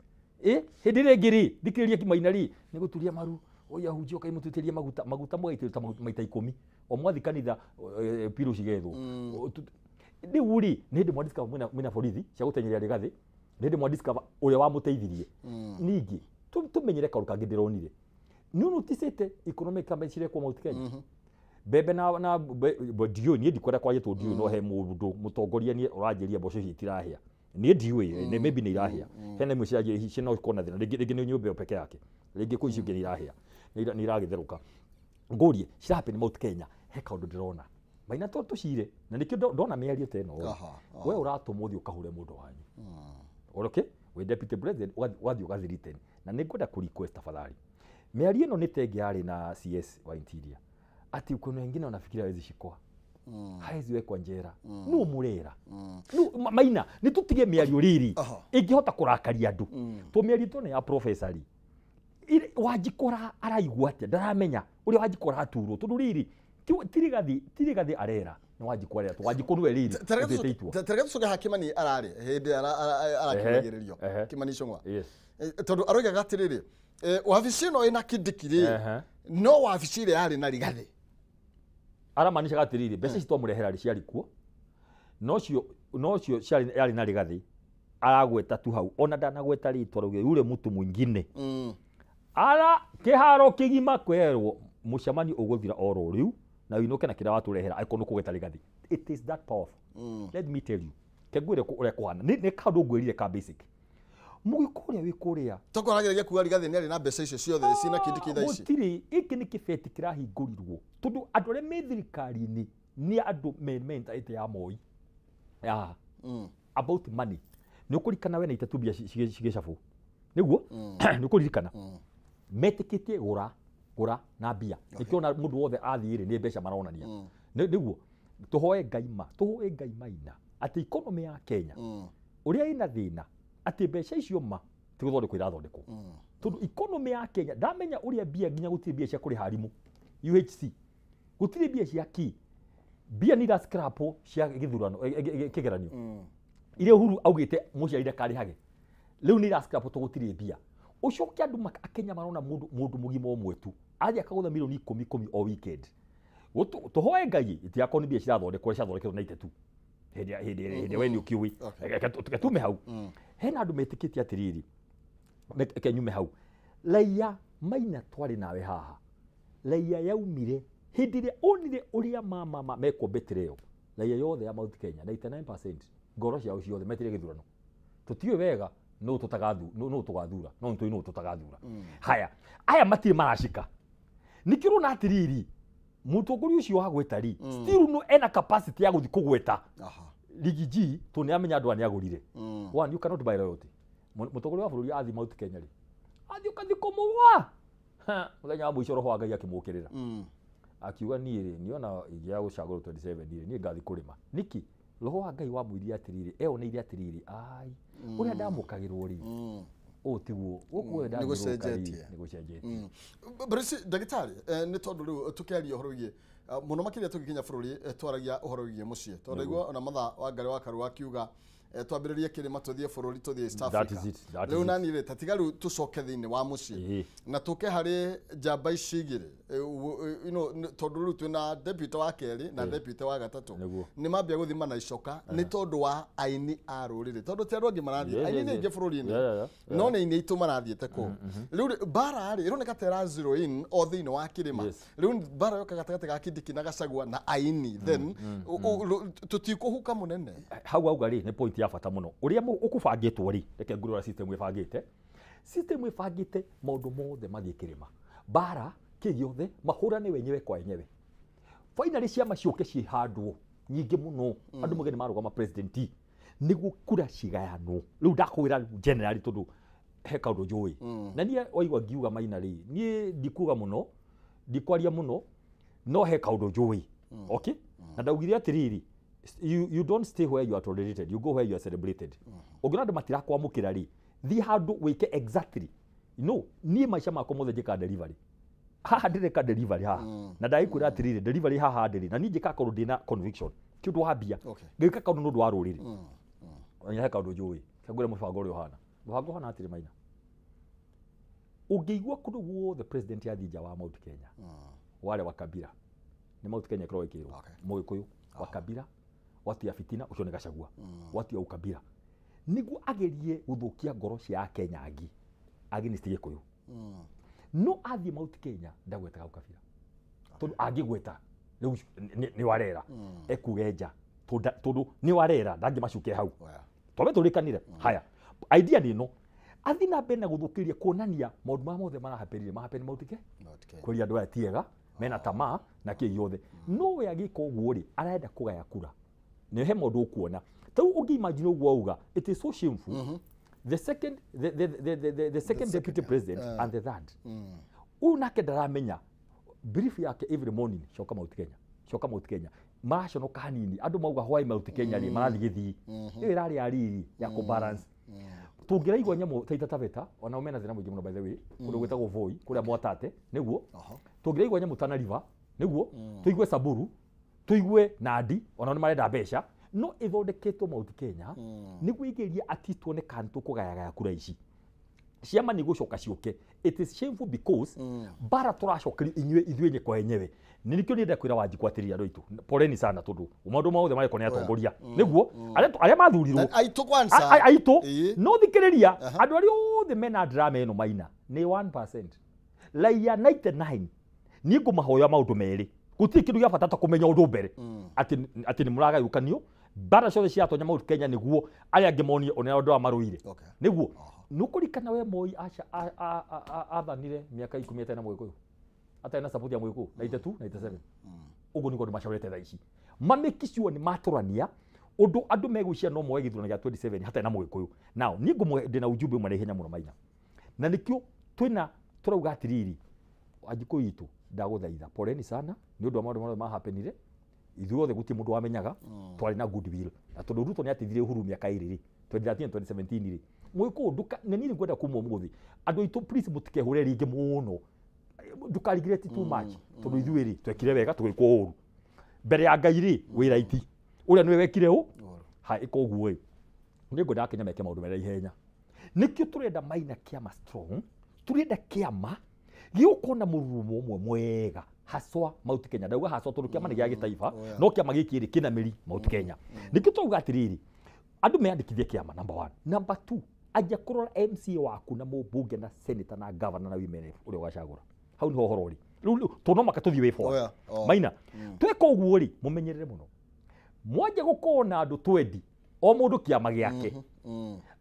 hindi ringi ri thikiriria Kimaina ri ni guturia maru Oya hujio kai mututirie maguta maguta mugaitĩrĩria maita 10 o mwathi kanitha piru cigethwo. Rĩu rĩ nĩ hĩndĩ mwa discover mwĩna borithi cia gũtenyeria Rigathi, nĩ hĩndĩ mwa discover ũrĩa wamũteithirie. Ningĩ tũmenyere kaũndũ kangĩ ndĩronire nĩ ũnoticĩte economic campaign cirekwo Mount Kenya. Mbembe na ndiũĩ niĩ ndikwenda kwaria tondũ ndiũĩ no he mũndũ mũtongoria niĩ ũranjĩria mboco ici itirahĩa niĩ ndiũĩ nĩ maybe nĩ irahĩa hena imwe ciranjĩria ici no ikorwo na thĩna rĩngĩ nĩ nyũmba ĩyo peke yake rĩngĩ kwĩ icio ingĩ nĩ irahĩa nĩ iragĩtherũka ngũrie cirahappen Mount Kenya he kaũndũ ndĩrona maina to tũcire na nĩkĩo ndona mĩario ta ĩno we ũratũmwo ũthiĩ ũkahũre mũndũ wanyu. Okay, we deputy president ũgathiĩ ũgathiriten na nĩ ngwenda kũ request tafadhali mĩario ĩno nĩ tenge yarĩ na CS wa interior ati kuna wengine wanafikiria hawezi shikwa. Hawezi wekwa njera. No murera. No maina ni tutige mĩario riri ingihota kurakaria andu. To mĩario to ya professor ri. Wanjikora araigua atia ndaramenya uria Wanjikora aturwo tondu riri tirigathi arera ni Wanjikora arera to Wanjikũ nĩwe riri. Tarega tucoke ha Kimani arari hindi arakĩgererio Kimani Ichung'wa. Tondu aroigaga atiriri wabici ĩno ĩna Kindiki rĩ no wabici ĩrĩa yarĩ na Rigathi aramaanishaga atiriri mbeca ici twamũrehera rĩ ciarĩ kuo no cio ciarĩ yarĩ na Rigathi aragweta tu hau ona ndanagweta rĩtwa rĩu yule mtu mwingine ara kĩharo kĩgima kwerwo mũcemanio ũgũthira oro rĩu na ũinũke na kĩrĩa watũrehera angĩkorwo nĩ kũgweta Rigathi. It is that powerful. Let me tell you kengwĩre ũrĩa kũhana nĩ kaũndũ ngwĩrire ka basic mũgĩkũ ũrĩa wĩ kũrĩa toko arageragia kuga Rigathi nĩ arĩ na mbeca icio ciothe ciĩna Kindiki thaa ici gũtirĩ gĩkĩ nĩ kĩbeti kĩrahingũrirwo tondũ andũ arĩa me thirikari-inĩ nĩ andũ me mentality ya Moi ya about money nĩ ũkũririkana we na itatu mbia cigĩcabũ nĩguo nĩ ũkũririkana metĩkĩtie gũra na mbia nĩkĩo na mũndũ wothe athiĩ rĩ nĩ mbeca maronania nĩguo tũhoe Ngai ma tũhoe Ngai maina atĩ economy ya Kenya ũrĩa ĩna thĩna atĩ mbeca icio ma ti gũthondekwo irathondekwo tondũ economy ya Kenya ndamenya ũrĩa mbia nginya gũtirĩ mbia cia kũrĩha arimũ UHC gũtirĩ mbia cia kĩ mbia nĩ irascrapwo cia gĩthurano kĩgeranio iria Uhuru augĩte mũciari ndakarĩhage rĩu nĩ irascrapwo tondũ gũtirĩ mbia ũcoke andũ Akenya marona mũndũ mũgima ũmwe tu athiĩ akagũtha milioni 10 o weekend tũhoe Ngai itigakorwo nĩ mbia cirathondekwo ciathondeketwo na itetu hĩndĩ we nĩ ũkĩũĩ reke tume hau hena andũ metĩkĩtie atĩrĩrĩ reke nyume hau raia maina twarĩ nawe haha raia yaumire hĩndĩ ĩrĩa onire ũrĩa mama mekwo betrayal raia yothe ya Mount Kenya 99% ngoro ciao ciothe metire gĩthurano tũtiũĩ wega no tũgathura no nĩtũĩ no tũtagathura haya aya matirĩ maracika nĩkĩo ũrona atĩrĩrĩ mũtongoria ũcio wa gweta rĩ still no ena capacity ya gũthiĩ kũgweta Ligi G tondũ nĩ amenya andũ aya nĩ agũrire. One, you cannot buy loyalty. Mũtongoria wa bũrũri athiĩ Mount Kenya rĩ athiĩ ũkathiĩ kũmũgwa mũthenya wa mũico roho wa Ngai akĩmũkĩrĩra akiuga niĩ rĩ niona ingĩaga gũcagũrwo 27 rĩ niĩ ngathiĩ kũrĩma nĩkĩ roho wa Ngai wamwĩrire atĩrĩrĩ eoneire atĩrĩrĩ ai ũrĩa ndamũkagĩrwo rĩ ũũ tiguo gũkũ we ndamũkagĩrwo nĩ gũcenjetie. Bruce ndagĩtarĩ nĩ tondũ rĩu tũkĩaria ũhoro wĩgiĩ mũno makĩria tũgĩkinya bũrũri twaragia ũhoro wĩgiĩ mũciĩ tondũ ndaigua ona mathaa wa Ngarĩ wa Karua akiuga twambĩrĩrie kĩrĩma tũthiĩ bũrũri tũthiĩ East Africa rĩu nani rĩ tatiga rĩu tũcoke thĩinĩ wa mũciĩ na tũke harĩ njamba ici igĩrĩ tondũ rĩu twĩna deputy wa kerĩ na deputy wa gatatũ nĩ mambia gũthima na icoka nĩ tondũ wa aini a rũrĩrĩ tondũ ti andũ angĩ marathiĩ aini nĩ aingĩ bũrũri-inĩ no nĩ aini aitũ marathiĩte kũu rĩu mbara rĩ ĩroneka ta ĩra zero in o thĩinĩ wa kĩrĩma rĩu mbara yoka gatagatĩ ga Kindiki na Gachagua na aini then tũtikũhuka mũnene hau auga rĩ nĩ point ya bata mũno ũrĩa ũkũbangĩtwo rĩ reke ngũrora system ĩbangĩte system ĩbangĩte maũndũ mothe mathiĩ kĩrĩma mbara kĩ gĩothe mahũrane wenyewe kwa wenyewe finally ciama ciũke cihandwo nyingĩ mũno andũ mauge nĩ marũgama president nĩguo kura cigayanwo rĩu ndakwĩra generally tondũ he kaũndũ njũĩ na niĩ waigua ngiuga maina rĩ niĩ ndikuga mũno ndikwaria mũno no he kaũndũ njũĩ okay na ndaugire atĩrĩrĩ you don't stay where you are tolerated, you go where you are celebrated. Ũngĩona andũ matirakwamũkĩra rĩ thiĩ handũ wĩke exactly no niĩ maica makwa mothe njĩkaga delivery haha ndĩreka delivery haha na ndagĩkwĩra atĩrĩrĩ delivery haha ndĩrĩ na niĩ njĩkaga kaũndũ ndĩna conviction ti ũndũ wa mbia ngĩka kaũndũ nĩ ũndũ wa rũrĩrĩ he kaũndũ njũĩ kangwĩre mũbango ũrĩa ũhana mũbango ũhana atĩrĩ maina Ũngĩigua kũndũ guothe president athiĩ nja wa Mount Kenya wale wa kabira nĩ Mount Kenya ĩkoragwo ĩkĩrwo Mũgĩkũyũ wa kabira watu ya fitina ũcio nĩ Gachagua watu ya ukabira nĩguo agerie gũthũkia ngoro cia Akenya angĩ against Gĩkũyũ. No athiĩ Mount Kenya ndagwetaga ukabira tondũ angĩgweta rĩu nĩ warera ekuge nja tondũ nĩ warera ndangĩmacuke hau twambe tũrĩkanire. Haya idea nĩ ĩno athi na mbere na gũthũkĩria kuonania maũndũ marĩa mothe marahappenire mahapeni Mount Kenya kwĩria andũ aya ti ega mena tamaa na kĩ gĩothe. No we agĩka ũguo rĩ arenda kũgaya kura nĩ he maũndũ ũkuona ta rĩu ũngĩ imagine ũguo auga it is so shameful. The second the second deputy president and the third ũyũ nake ndaramenya brief yake every morning coka Mount Kenya coka Mount Kenya maraconoka hanini andũ mauga why Mount Kenya rĩ marathiĩ gĩthii ĩyo ĩrarĩ ya riri ya kũ balance. Tũngĩraigua nyamũ ta Taita Taveta ona mena thĩna mũingĩ mũno by the way kũndũ gwĩtagwo Voi kũrĩa Mwatate nĩguo tũngĩraigua nyamũ Tana River nĩguo tũigue Samburu tũigue Nandi ona nĩ marenda mbeca no ĩthondeketwo Mount Kenya nĩguo ĩgerie at tuone kana tũkũgayagaya kura ici ciama nĩ gũcoka ciũke. It is shameful because bara tũracokerio inyuĩ ithuĩ kwa enyewe nĩ nĩkĩo niĩ kwĩra Wanjikũ atĩrĩrĩ andũ aitũ poleni sana tondũ maũndũ mothe marekwo nĩ atongoria nĩguo arĩa mathurirwo aitũ kwanza aitũ no thikĩrĩria andũ arĩa othe mena drama ĩno maina nĩ 1% raia 99 niĩ ngũmahoya maũndũ merĩ gũtirĩ kĩndũ gĩa bata ta kũmenya ũndũ mbere atĩ nĩ mũragayũkanio bara ciothe ciatonya Mount Kenya nĩguo arĩa angĩ monie ona andũ aya marũire nĩguo nũkũrikana we Moi athanire mĩaka 10 atarĩ na Mũgĩkũyũ atarĩ na support ya Mũgĩkũyũ 92 97 ũguo nĩguo andũ macorete thaa ici mamake sure nĩ matũrania ũndũ andũ megwĩciria no moe gĩthurano gĩa 27 hatarĩ na Mũgĩkũyũ. Now niĩ ndĩna ujumbe ũmwe na ihenya mũno Maina na nĩkĩo twĩna tũrauga atĩrĩrĩ Wanjikũ itũ ndagũthaitha poleni sana nĩ ũndũ wa maũndũ marĩa mahapenire ithuĩ othe gũtirĩ mũndũ wamenyaga twarĩ na goodwill na tondũ Ruto nĩ ateithirie Uhuru mĩaka ĩrĩ rĩ 2013 2017 rĩ Mũgĩkũyũ nduka nĩ niĩ ngwenda kuma ũmũthĩ andũ aitũ please mũtikehũre rĩngĩ mũno ndũkarigireti too much tondũ ithuĩ rĩ twekire wega tũgĩkwo ũru mbere ya Ngai rĩ wĩ right ũrĩa nĩwe wekire ũ ha ĩka ũguo ĩ nĩ ngwenda Akenya meke maũndũ mena ihenya nĩkĩo tũrenda Maina kĩama strong tũrenda kĩama gĩgũkorwo na mũrurumo ũmwe mwega haswa Mount Kenya ndauga haswa tondũ kĩama nĩ gĩa gĩtaifa no kĩama gĩkĩ rĩ kĩna mĩri Mount Kenya nĩkĩo tũrauga atĩrĩrĩ andũ meyandĩkithie kĩama number 1 number 2 anjia kũrora MCA waku na mũmbunge na senator na governor na women rep ũrĩa ũgacagũra hau nĩho ũhoro ũrĩ rĩu tondũ no maka tũthiĩ way forward Maina tweka ũguo rĩ mũmenyerere mũno mwanjia gũkorwo na andũ twendi o mũndũ kĩama gĩake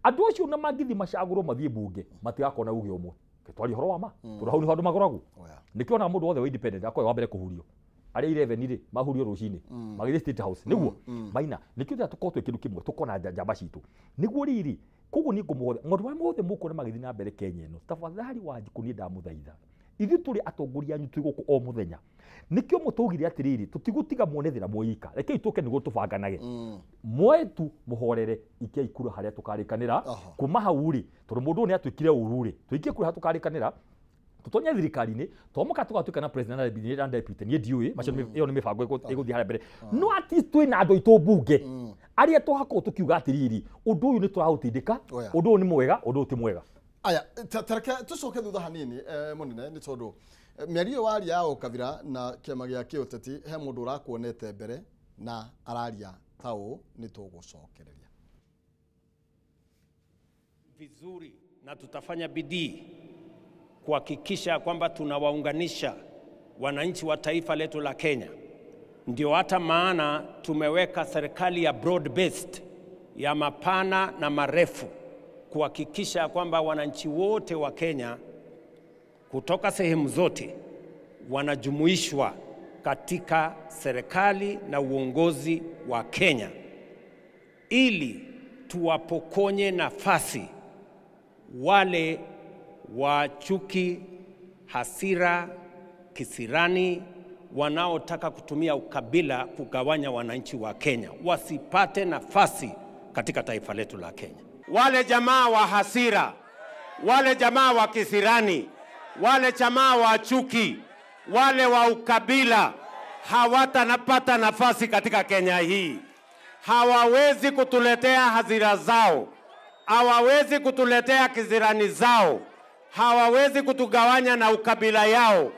andũ acio na mangĩthiĩ macagũrwo mathiĩ mbunge matigakorwo na uge ũmwe twaria ũhoro wa ma tondũ hau nĩho andũ magũragwo nĩkĩo ona mũndũ wothe wa independent akorwo wa mbere kũhurio arĩa 11 rĩ mahurio rũcinĩ magĩthiĩ State House nĩguo Maina nĩkĩo tũrĩa tũkorwo twĩ kĩndũ kĩmwe tũkona njamba citũ nĩguo rĩrĩ koguo niĩ ngũmũhoya maũndũ marĩa mothe mũkuona magĩthiĩ na mbere Kenya ĩno tafadhali Wanjikũ niĩ ndamũthaitha ithuĩ tũrĩ atongoria anyu twĩ gũkũ o mũthenya nĩkĩo mũtũugire atĩrĩrĩ tũtigũtiga muone thĩna mwĩika rekei tũke nĩguo tũbanganage mwetu mũhorere ikiai kura harĩa tũkarĩkanĩra kuma hau rĩ tondũ mũndũ ũyũ nĩ atwĩkire ũru rĩ tũikie kura harĩa tũkarĩkanĩra tũtonye thirikari-inĩ twamoka tũgatuĩka na president na deputy niĩ ndiũĩ macio ĩyo nĩ mĩbango ĩgũthiĩ harĩa mbere no at least twĩna andũ aitũ mbunge arĩa twakorwo tũkiuga atĩrĩrĩ ũndũ ũyũ nĩ tũraũtindĩka ũndũ ũyũ nĩ mwega ũndũ ũyũ ti mwega. Aya tareke tucoke thutha hanini munene ni tondu mĩario waria ya ũkabira na kĩama gĩa kĩũteti he mũndũ ũrakuonete mbere na araria ta ũũ nĩ tũgũcokereria vizuri, na tutafanya bidii kuhakikisha kwamba tunawaunganisha wananchi wa taifa letu la Kenya. Ndio hata maana tumeweka serikali ya broad based ya mapana na marefu kuhakikisha kwamba wananchi wote wa Kenya kutoka sehemu zote wanajumuishwa katika serikali na uongozi wa Kenya, ili tuwapokonye nafasi wale wa chuki, hasira, kisirani, wanaotaka kutumia ukabila kugawanya wananchi wa Kenya, wasipate nafasi katika taifa letu la Kenya. Wale jamaa wa hasira, wale jamaa wa kisirani, wale jamaa wa chuki, wale wa ukabila hawatanapata nafasi katika Kenya hii. Hawawezi kutuletea hasira zao, hawawezi kutuletea kisirani zao Hawawezi kutugawanya na ukabila yao.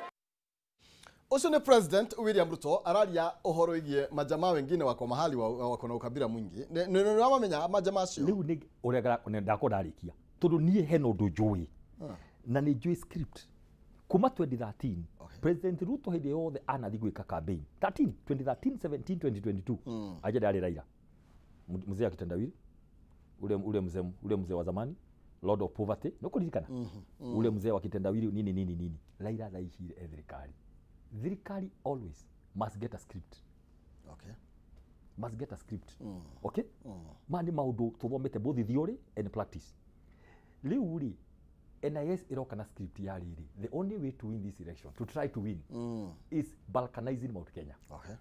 Ucio ni President William Ruto araria uhoro igie majamaa wengine wako mahali wako na ukabila mwingi. Ni wamenya majamaa acio. Riu ni uria ndako ndarikia. Tondu nie hena undu njui. Na ni njui script. Kuma 2013 okay. President Ruto hindi yothe anathi gwika campaign 13 2013 17 2022 aje ndari Raila mzee akitendawili ule mzee wa zamani Lord of Poverty no kuririkana ule mzee wa kitendawili nini nini nini Raila thaici thirikari thirikari always must get a script. Okay, must get a script. Okay, mani maundu tuthomete both theory and practice. Riu ri NIS iroka na script ya riri. The only way to win this election, to try to win, is balkanizing Mount Kenya. Okay.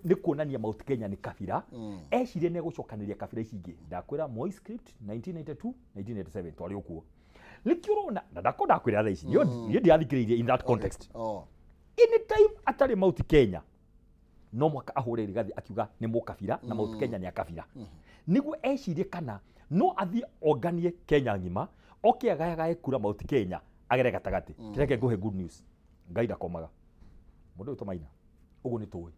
Ni kuonania Mount Kenya ni kabira. Ecirie ne gucokaniria kabira ici ingi. Ndakwira Moi script 1992 1987 twari okuo. Nikio urona na ndako ndakwira thaa ici. Niĩ ndiathikĩrĩirie in that context. Oh. Anytime atarĩ Mount Kenya no mwaka ahũre Rigathi akiuga nĩ mũkabira na Mount Kenya nĩ akabira. Niguo ecirie kana no athiĩ onganie Kenya ng'ima oke agayagaye kura Mount Kenya agere gatagati. Kireke nguhe good news. Ngai ndakomaga. Mundu uyu Maina uguo ni tuwi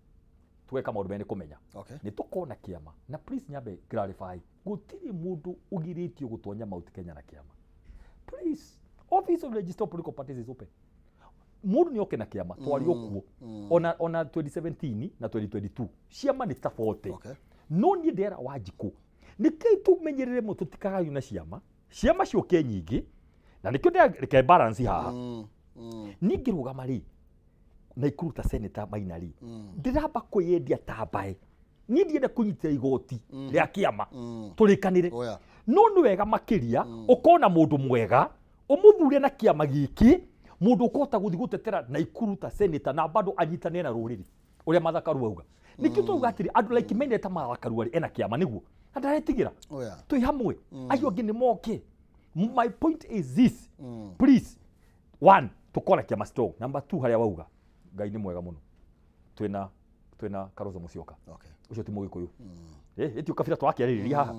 tweka maundu mene kumenya. Okay. Ni tukona kiama na please nyambe clarify gutiri mundu ugiritio gutonya Mount Kenya na kiama. Please, office of register of political parties is open. Mundu ni oke na kiama twari okuo ona 2017 na 2022 ciama ni ta 40. Okay. No ni ndera Wanjikũ niki tumenyerere mu tutikagayo na ciama ciama ciũke nyingĩ na nikio ndĩreke balance haha. Niĩ ngĩrũgama rĩ na ikuruta senator Maina rĩ ndĩramba kwĩyendia ta mbaĩ niĩ ndienda kũnyitĩra igoti rĩa kĩama tũrĩkanĩre. No nĩ wega makĩria ũkona mũndũ mwega ũmũthure na kĩama gĩkĩ mũndũ ũkũhota gũthiĩ gũtetera na ikuruta senator na bado anyitanĩre na rũrĩrĩ ũrĩa Martha Karua auga. Nĩkĩo twauga atĩrĩ andũ like mendete Martha Karua rĩ ena kĩama nĩguo na ndaretigĩra twĩ hamwe acio angĩ nĩ moke. My point is this. Please, one, tukora kiama strong. Number two, haria wauga Ngai nĩ mwega mũno twina Kalonzo Musyoka. Okay. Ucio ti Mũgĩkũyũ. Ĩtio kabira twakĩarĩrĩria haha.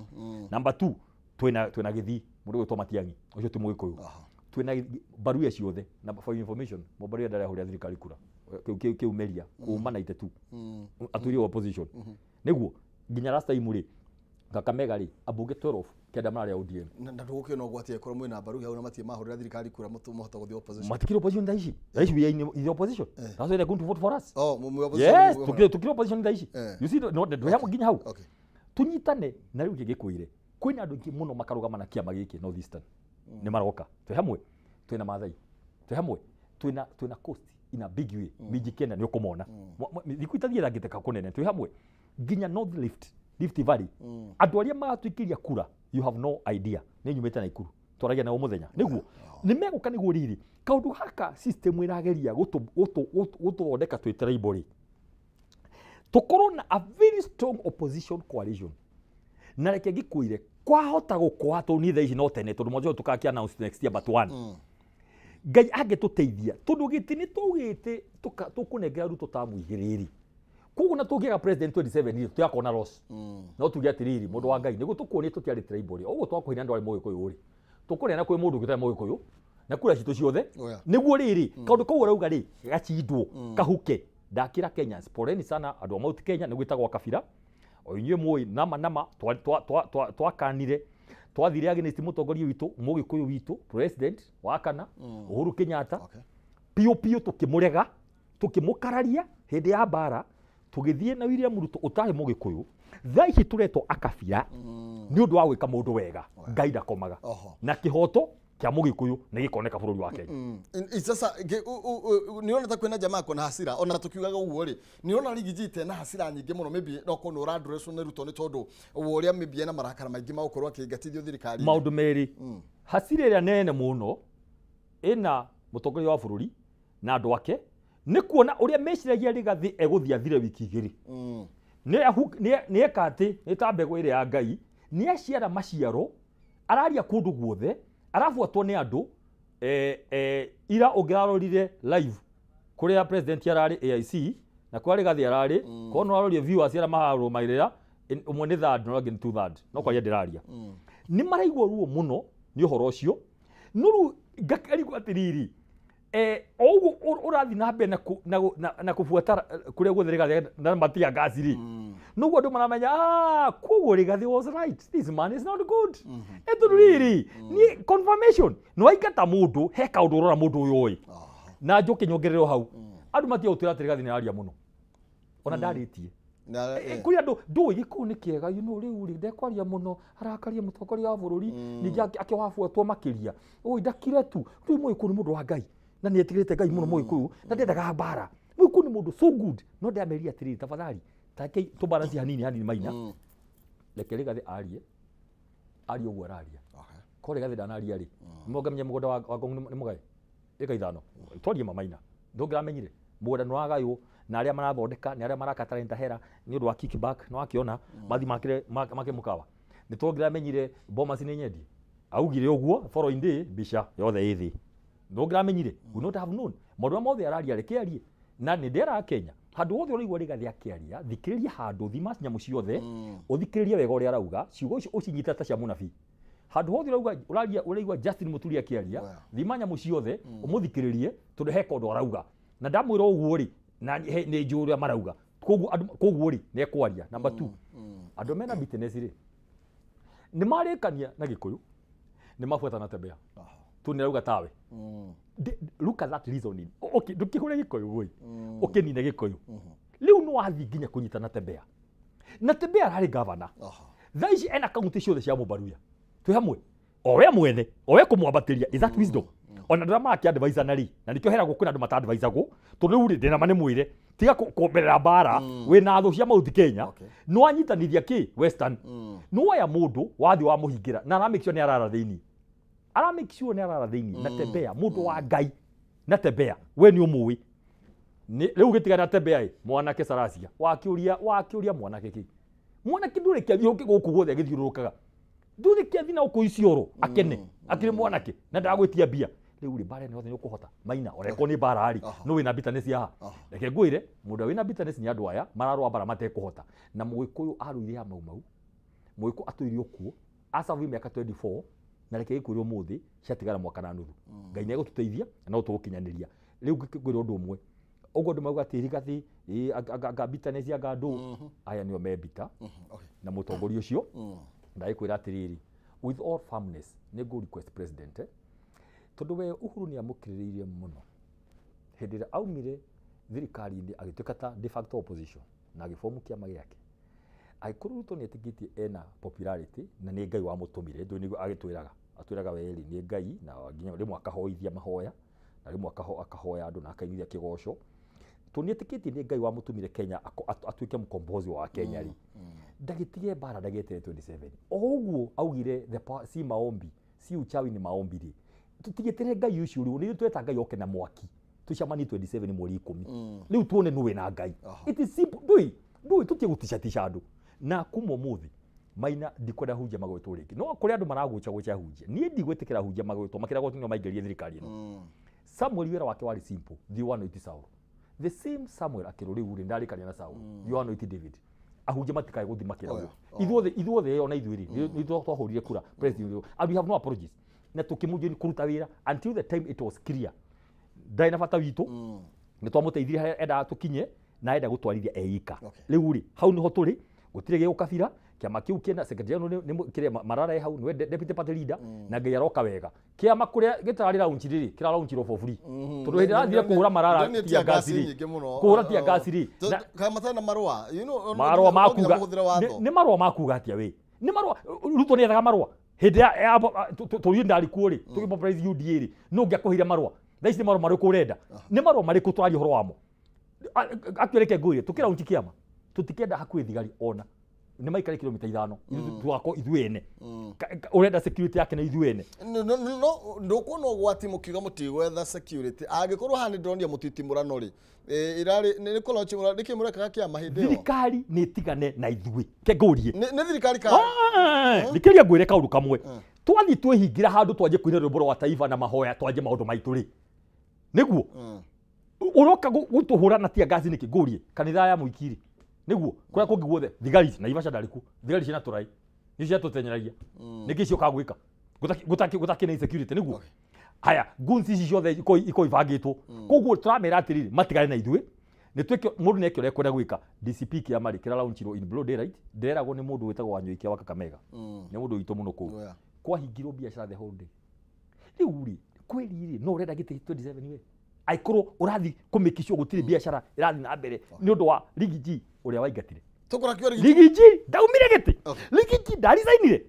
Number two, twina Gĩthii mũndũ ũgwĩtwo Matiang'i ucio ti Mũgĩkũyũ. Twina Baruya ciothe na for information Mũbaruya ndarahũrĩra thirikari kura kĩu meria kuma 92 atũire opposition nĩguo nginya last time rĩ Kakamega rĩ ambunge 12 kenda mararĩa ODM na ndũgũkĩona ũgwati angĩkorwo mwĩna Baruya hau na matirĩ mahũrĩra thirikari kura mũhota gũthiĩ opposition. Matikiri opposition thaa ici. Thaa ici we are in the opposition. That's why they're going to vote for us. Oh, mwe opposition. Yes, tukiri opposition thaa ici. You see no ndũ nginya hau. Okay. Tunyitane na rĩu ngĩkwĩre kwĩna andũ aingĩ mũno makarũgama na kĩama gĩkĩ North Eastern. Nĩ maroka. Twĩ hamwe. Twĩna Maathai. Twĩ hamwe. Twĩna Coast in a big way. Miji kenda nĩ ũkũmona. Thikũ itathiĩ ngĩteka kũnene. Twĩ hamwe. Nginya North Rift Valley. Andũ arĩa magatwĩkĩria kura you have no idea. Nĩ nyumĩte Naikuru. Twaragia nao mũthenya. Nĩguo nĩ megũka nĩguo rĩrĩ kaũndũ gaka system ĩrageria gũtũthondeka twĩ tribal rĩ tũkorwo na a very strong opposition coalition. Na reke ngĩkwĩre kwahota gũkwa tondũ niĩ thaa ici no tene tondũ mwanzo tũgakĩ announce next year but one. Ngai angĩtũteithia tondũ gĩtĩ nĩ tũgĩte tũkũnengera Ruto tamu igĩrĩ rĩ koguo na tũngĩaga president 27 rĩ tũtiakona loss. No tuge atĩrĩrĩ mũndũ wa Ngai nĩguo tũkuonie tũtiarĩ tribal rĩ ũguo twakũhina ndwarĩ Mũgĩkũyũ rĩ tũkũneana kwĩ mũndũ ũngĩ ũtarĩ Mũgĩkũyũ na kura citũ ciothe nĩguo rĩrĩ kaũndũ kau ũrauga rĩ gacindwo kahuke. Ndakĩra Kenyans poleni sana andũ a Mount Kenya nĩguo ĩtagwo kabira o inyuĩ mũĩ nama twakanire twathire against mũtongoria witũ Mũgĩkũyũ witũ president wa kana Uhuru Kenyatta piũ piũ tũkĩmũrega tũkĩmũkararia hĩndĩ ya mbara tũgĩthiĩ na William Ruto ũtarĩ Mũgĩkũyũ thaa ici tũretwo akabira nĩ ũndũ wa gwĩka mũndũ wega. Ngai ndakomaga na kĩhoto kĩa Mũgĩkũyũ nĩ gĩkoneka bũrũri wa Kenya. Sasa nĩũrona ta kwĩna jamaa kona hasira ona tũkiugaga ũguo rĩ nĩũrona Riggy G na hasira nyingĩ mũno maybe no korwo nĩ ũrandresswo nĩ Ruto nĩ tondũ wa ũrĩa maybe ena marakara maingĩ ma gũkorwo akĩingatithio thirikari. Maũndũ merĩ hasira ĩrĩa nene mũno ĩna mũtongoria wa bũrũri na andũ ake nĩ kuona ũrĩa meciragia Rigathi egũthiĩ athire wiki igĩrĩ. Nĩ eka atĩ nĩ ta mbegũ ĩrĩa ya Ngai nĩ aciara maciaro araria kũndũ guothe arabuatwo nĩ andũ ira ũngĩrarorire live kũrĩa president ararĩ AIC na kũrĩa Rigathi ararĩ korwo nĩ ũrarorie viewers arĩa mararũmagĩrĩra ũmwe nĩ third na ũrĩa ũngĩ nĩ two third no kwaria ndĩraria nĩ maraigua ruo mũno nĩ ũhoro ũcio no rĩu Ngakarigwo atiriri oguo urathi na mbere na kubuata kuria guothe Rigathi na matia ngasi ri noguo andu maramenya koguo Rigathi was right, this man is not good. Tondu riri ni confirmation no waingata mundu he kaundu urora mundu uyu oi na njoke nyongerero hau andu matia gutwira ati Rigathi ni aria muno ona ndaritie kuri andu ndui gikuyu ni kiega you know riu ri ndekwaria muno arakaria mutongoria wa bururi ningi akiwabuatwo makiria oi ndakire tu riu Mũgĩkũyũ nĩ mũndũ wa Ngai na nĩ etigĩrĩte Ngai mũno Mũgĩkũyũ na ndendaga mbara. Mũgĩkũyũ nĩ mũndũ so good no ndĩameria atĩrĩrĩ tafadhali take tũbalance hanini hanini maina reke Rigathi arie arie ũguo araria ko Rigathi ndanaria rĩ nĩmongamia mũgũnda wa Ngong nĩ mũgae ĩka ithano twarie mamaina ndũngĩramenyire mũgũnda nĩ wagaywo na arĩa marathondeka nĩ arĩa maraka talenta hera nĩ ũndũ wa kickback nĩ wakiona mathi makire make mũkawa nĩ tũngĩramenyire Bomas nĩ nyendie augire ũguo following day mbica yothe ĩ thĩ ndũngĩramenyire we not have known maũndũ mothe araria reke arie na nĩ ndera Kenya handũ hothe ũraigua Rigathi akĩaria thikĩrĩria handũ thima nyamũ ciothe ũthikĩrĩrie wega ũrĩa arauga ciugo icio ũcinyite ta cia mũnabii handũ hothe ũrauga ũraria ũraigua Justin Muturi akĩaria thima nyamũ ciothe ũmũthikĩrĩrie tondũ he kaũndũ arauga na ndamwĩra ũguo rĩ na nĩ njũĩ ũrĩa marauga koguo rĩ nĩ ekwaria. Number 2 andũ mena bitterness rĩ nĩ marĩkania na Gĩkũyũ nĩ mabuata na Tembea tu nĩ arauga tawe. Look at that reasoning. Okay, ndũkĩhũre Gĩkũyũ gũi ũkĩnine Gĩkũyũ rĩu nĩ wathiĩ nginya kũnyita na Tembea na Tembea ararĩ gavana thaa ici ena kaunti ciothe cia Mũmbaruya twĩ hamwe o we mwene o we kũmwambatĩria is that wisdom ona ndĩra makĩ advisor na rĩ na nĩkĩo heragwo kwĩna andũ mata advisagwo tondũ rĩu rĩ ndĩna ma nĩ mwĩre tiga kuomberera mbara wĩna thũ cia Mount Kenya nĩ wanyitanithia kĩ Western nĩ woya mũndũ wathiĩ wamũhingĩra na ara make sure nĩ arara thĩinĩ ara make sure nĩ arara thĩinĩ na Tembea mũndũ wa Ngai na Tembea we nĩ ũmũĩ rĩu gĩtigana na Tembea ĩ mwanake Saracia wakĩũria mwanake kĩ mwanake ndũrĩ kĩathiĩ gũkũ guothe agĩthiũrũrũkaga ndũrĩ kĩathiĩ na gũkũ Isiolo akene akĩrĩ mwanake na ndagwĩtia mbia rĩu rĩ mbara ĩno yothe nĩ ũkũhota maina orekwo nĩ mbara rĩ no wĩna bitterness haha reke ngwĩre mũndũ wĩna bitterness nĩ andũ aya mararũa mbara matekũhota na Mũgĩkũyũ arũire ya Mau Mau Mũgĩkũyũ atũire okuo acabu mĩaka 24 na reke gĩkwĩre ũmũthĩ ciatigara mwaka na nuthu Ngai nĩ egũtũteithia na no tũgũkinyanĩria rĩu ngĩkwĩra ũndũ ũmwe ũguo andũ mauga atĩ Rigathi anga bitterness anga ndũ aya nĩo me bitter na mũtongoria ũcio ndagĩkwĩra atĩrĩrĩ with all firmness nĩ ngũ request president tondũ we Uhuru nĩ amũkĩrĩrĩirie mũno hĩndĩ ĩrĩa aumire thirikari-inĩ agĩtuĩka ta de facto opposition na agĩbomu kĩama gĩake angĩkorwo Ruto nĩ etĩkĩtie ena popularity na nĩ Ngai wamũtũmire ndũ nĩguo agĩtwĩraga atwĩraga we rĩ nĩ Ngai na nginya rĩmwe akahoithia mahoya na rĩmwe akahoya andũ na akainithia kĩgoco tondũ nĩ etĩkĩtie nĩ Ngai wamũtũmire Kenya atuĩke mũkombozi wa Kenya rĩ ndagĩtige mbara ndagetere 27 o ũguo augire the power, si maombi si uchawi ni maombi rĩ tũtigĩtĩre Ngai ũcio rĩu nĩ tweta Ngai oke na mwaki tucemanie 27 mweri 10 rĩu tuone nũ wĩna Ngai. It is simple ndũĩ tũtige gũticatica andũ na kuma ũmũthĩ maina ndikwenda hunjia magwetwo rĩngĩ no kũrĩ andũ maragũca hunjia niĩ ndigwĩtĩkĩra hunjia magwetwo makĩragwo nĩo maingĩrie thirikari ĩno. Samuel wĩra wake warĩ simple thiĩ wanoiti Saul the same Samuel akĩrwo rĩu rĩ ndarĩkania na Saul thiĩ wanoiti David ahunjia matikae gũthiĩ makĩragwo ithuothe ona ithuĩ rĩ nĩ twahũrire kura president and we have no apologies na tũkĩmũnjia kũruta wĩra until the time it was clear ndarĩ na bata witũ nĩ twamũteithirie harĩa endaga tũkinye na enda gũtwarithia eika rĩu rĩ hau nĩho tũrĩ gũtirĩ gĩũkabira kĩama kĩu kĩna secretary general nĩ kĩrĩa Marara e hau nĩwe deputy party leader na Ngai aroka wega kĩama kũrĩa gĩtararĩ launch rĩ kĩra launchirwo for free tondũ hĩndĩ arathire kũhũra Marara tear gas rĩ kũhũra tear gas rĩ kana matarĩ na marũa you know marũa makuga nĩ marũa makuga atĩa we nĩ marũa Ruto nĩ ethaga marũa hĩndĩ ya tũriĩ ndarĩ kuo rĩ tũgĩ UDA rĩ no ngĩakũheire marũa thaa ici nĩ marũa marĩkũ ũrenda nĩ marũa marĩkũ tũraria ũhoro wamo akĩreke ngũire tũkĩraunchi kĩama tũtikenda hakuhĩ thigari ona nĩ maikare kilomita 5 ithuĩ ithuĩ ene ũrenda security yake na ithuĩ ene no ndũkuona ũgwati mũkiuga mũtigwetha security angĩkorwo haha nĩ ndĩronio mũtitimũrano rĩ ĩrarĩ nĩ kũlaunch nĩkĩ mũrekaga kĩama hĩndĩ ĩyo thirikari nĩ ĩtigane na ithuĩ ke ngũrie nĩ thirikari ka thikĩrĩria ngwĩre kaũndũ kamwe twathiĩ twĩhingĩra handũ twanjie kũina rwĩmbo rwa taifa na mahoya twanjie maũndũ maitũ rĩ nĩguo ũroka gũtũhũra na tear gas nĩkĩ ngũrie kanitha ya mũikiri nĩguo kũrĩa kũngĩ guothe thigari ici Naivasha ndarĩ kuo thigari ciĩna tũrai nĩcio ciatũtenyeragia nĩkĩ ciokaga gwĩka gũtakĩ na insecurity nĩguo Haya guns ici ciothe iko ibangĩtwo. Koguo tũramera atĩrĩrĩ matigane na ithuĩ. Nĩ twĩke mũndũ nĩ eke ũrĩa ekwenda gwĩka. DCP kĩama rĩ kĩra launchirwo in broad daylight, ndĩreragwo nĩ mũndũ wĩtagwo Wanyoike wa Kakamega. Nĩ mũndũ witũ mũno kũu. Kwahingirwo biacara the whole day. Rĩu rĩ kweli rĩ no ũrenda gĩtĩ 27 we. Aikorwo ũrathi kũmĩkicwo gũtirĩ biacara ĩrathiĩ na mbere nĩ ũndũ wa Riggy G ũrĩa waingatire. Riggy G ndaumire gĩtĩ. Riggy G ndaricainire.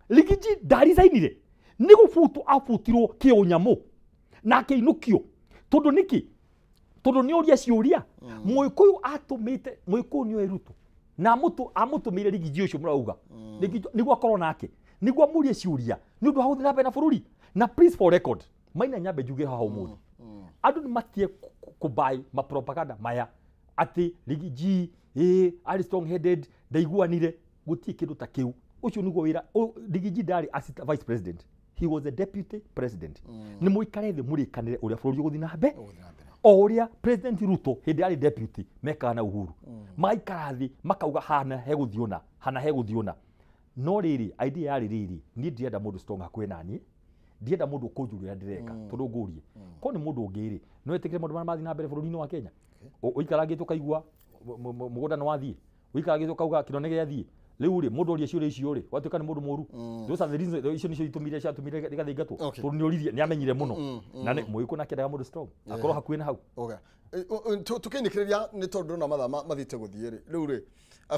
Riggy G ndaricainire. Nĩ gũbutwo abutirwo kĩũnyamũ na akĩinũkio tondũ nĩkĩ? Tondũ nĩ oria ciũria. Mũgĩkũyũ atũmĩte mũgĩkũyũ nĩoĩ Ruto na amũtũmĩire Riggy G ũcio mũrauga nĩguo akorwo nake nĩguo amũrie ciũria nĩ ũndũ wa gũthiĩ na mbere na bũrũri. Na please for record Maina nyambe njuge haha ũmũthĩ andũ nĩ matie kũbuy ma propaganda maya atĩ Riggy G arĩ strong headed ndaiguanire. Gũtirĩ kĩndũ ta kĩu. Ũcio nĩguo wĩra. Riggy G ndarĩ assistant vice president, he was a deputy president. Nĩ mũikare thĩ mũrĩkanĩre ũrĩa bũrũri ũgũthiĩ na mbere. O ũrĩa President Ruto hĩndĩ arĩ deputy mekaga na Uhuru. Magaikara thĩ makauga hana hegũthiĩ ũna, hana hegũthiĩ ũna. No rĩrĩ idea yarĩ rĩrĩ, niĩ ndirenda mũndũ strong hakuhĩ naniĩ, ndirenda mũndũ ũkũnjũria ũrĩa ndĩreka tondũ ngũrie ko nĩ mũndũ ũngĩ rĩ no etĩkĩre maũndũ marĩa mathiĩ na mbere bũrũri-inĩ wa Kenya. Ũikarangĩte ũkaigua mũgũnda nĩ wathiĩ, ũikarangĩte ũkauga kĩro nĩ gĩathiĩ. Rĩu rĩ mũndũ oria ciũria icio rĩ watuĩka nĩ mũndũ mũru. Those are the reasons, icio nĩcio itũmire ciatũmire Rigathĩ aingatwo tondũ nĩ oririe, nĩ amenyire mũno. Na nĩ mũgĩkũyũ nake endaga mũndũ strong akorwo hakuhĩ na hau. Tũkĩinĩkĩrĩria nĩ tondũ ndona mathaa mathiĩte gũthiĩ rĩ, rĩu rĩ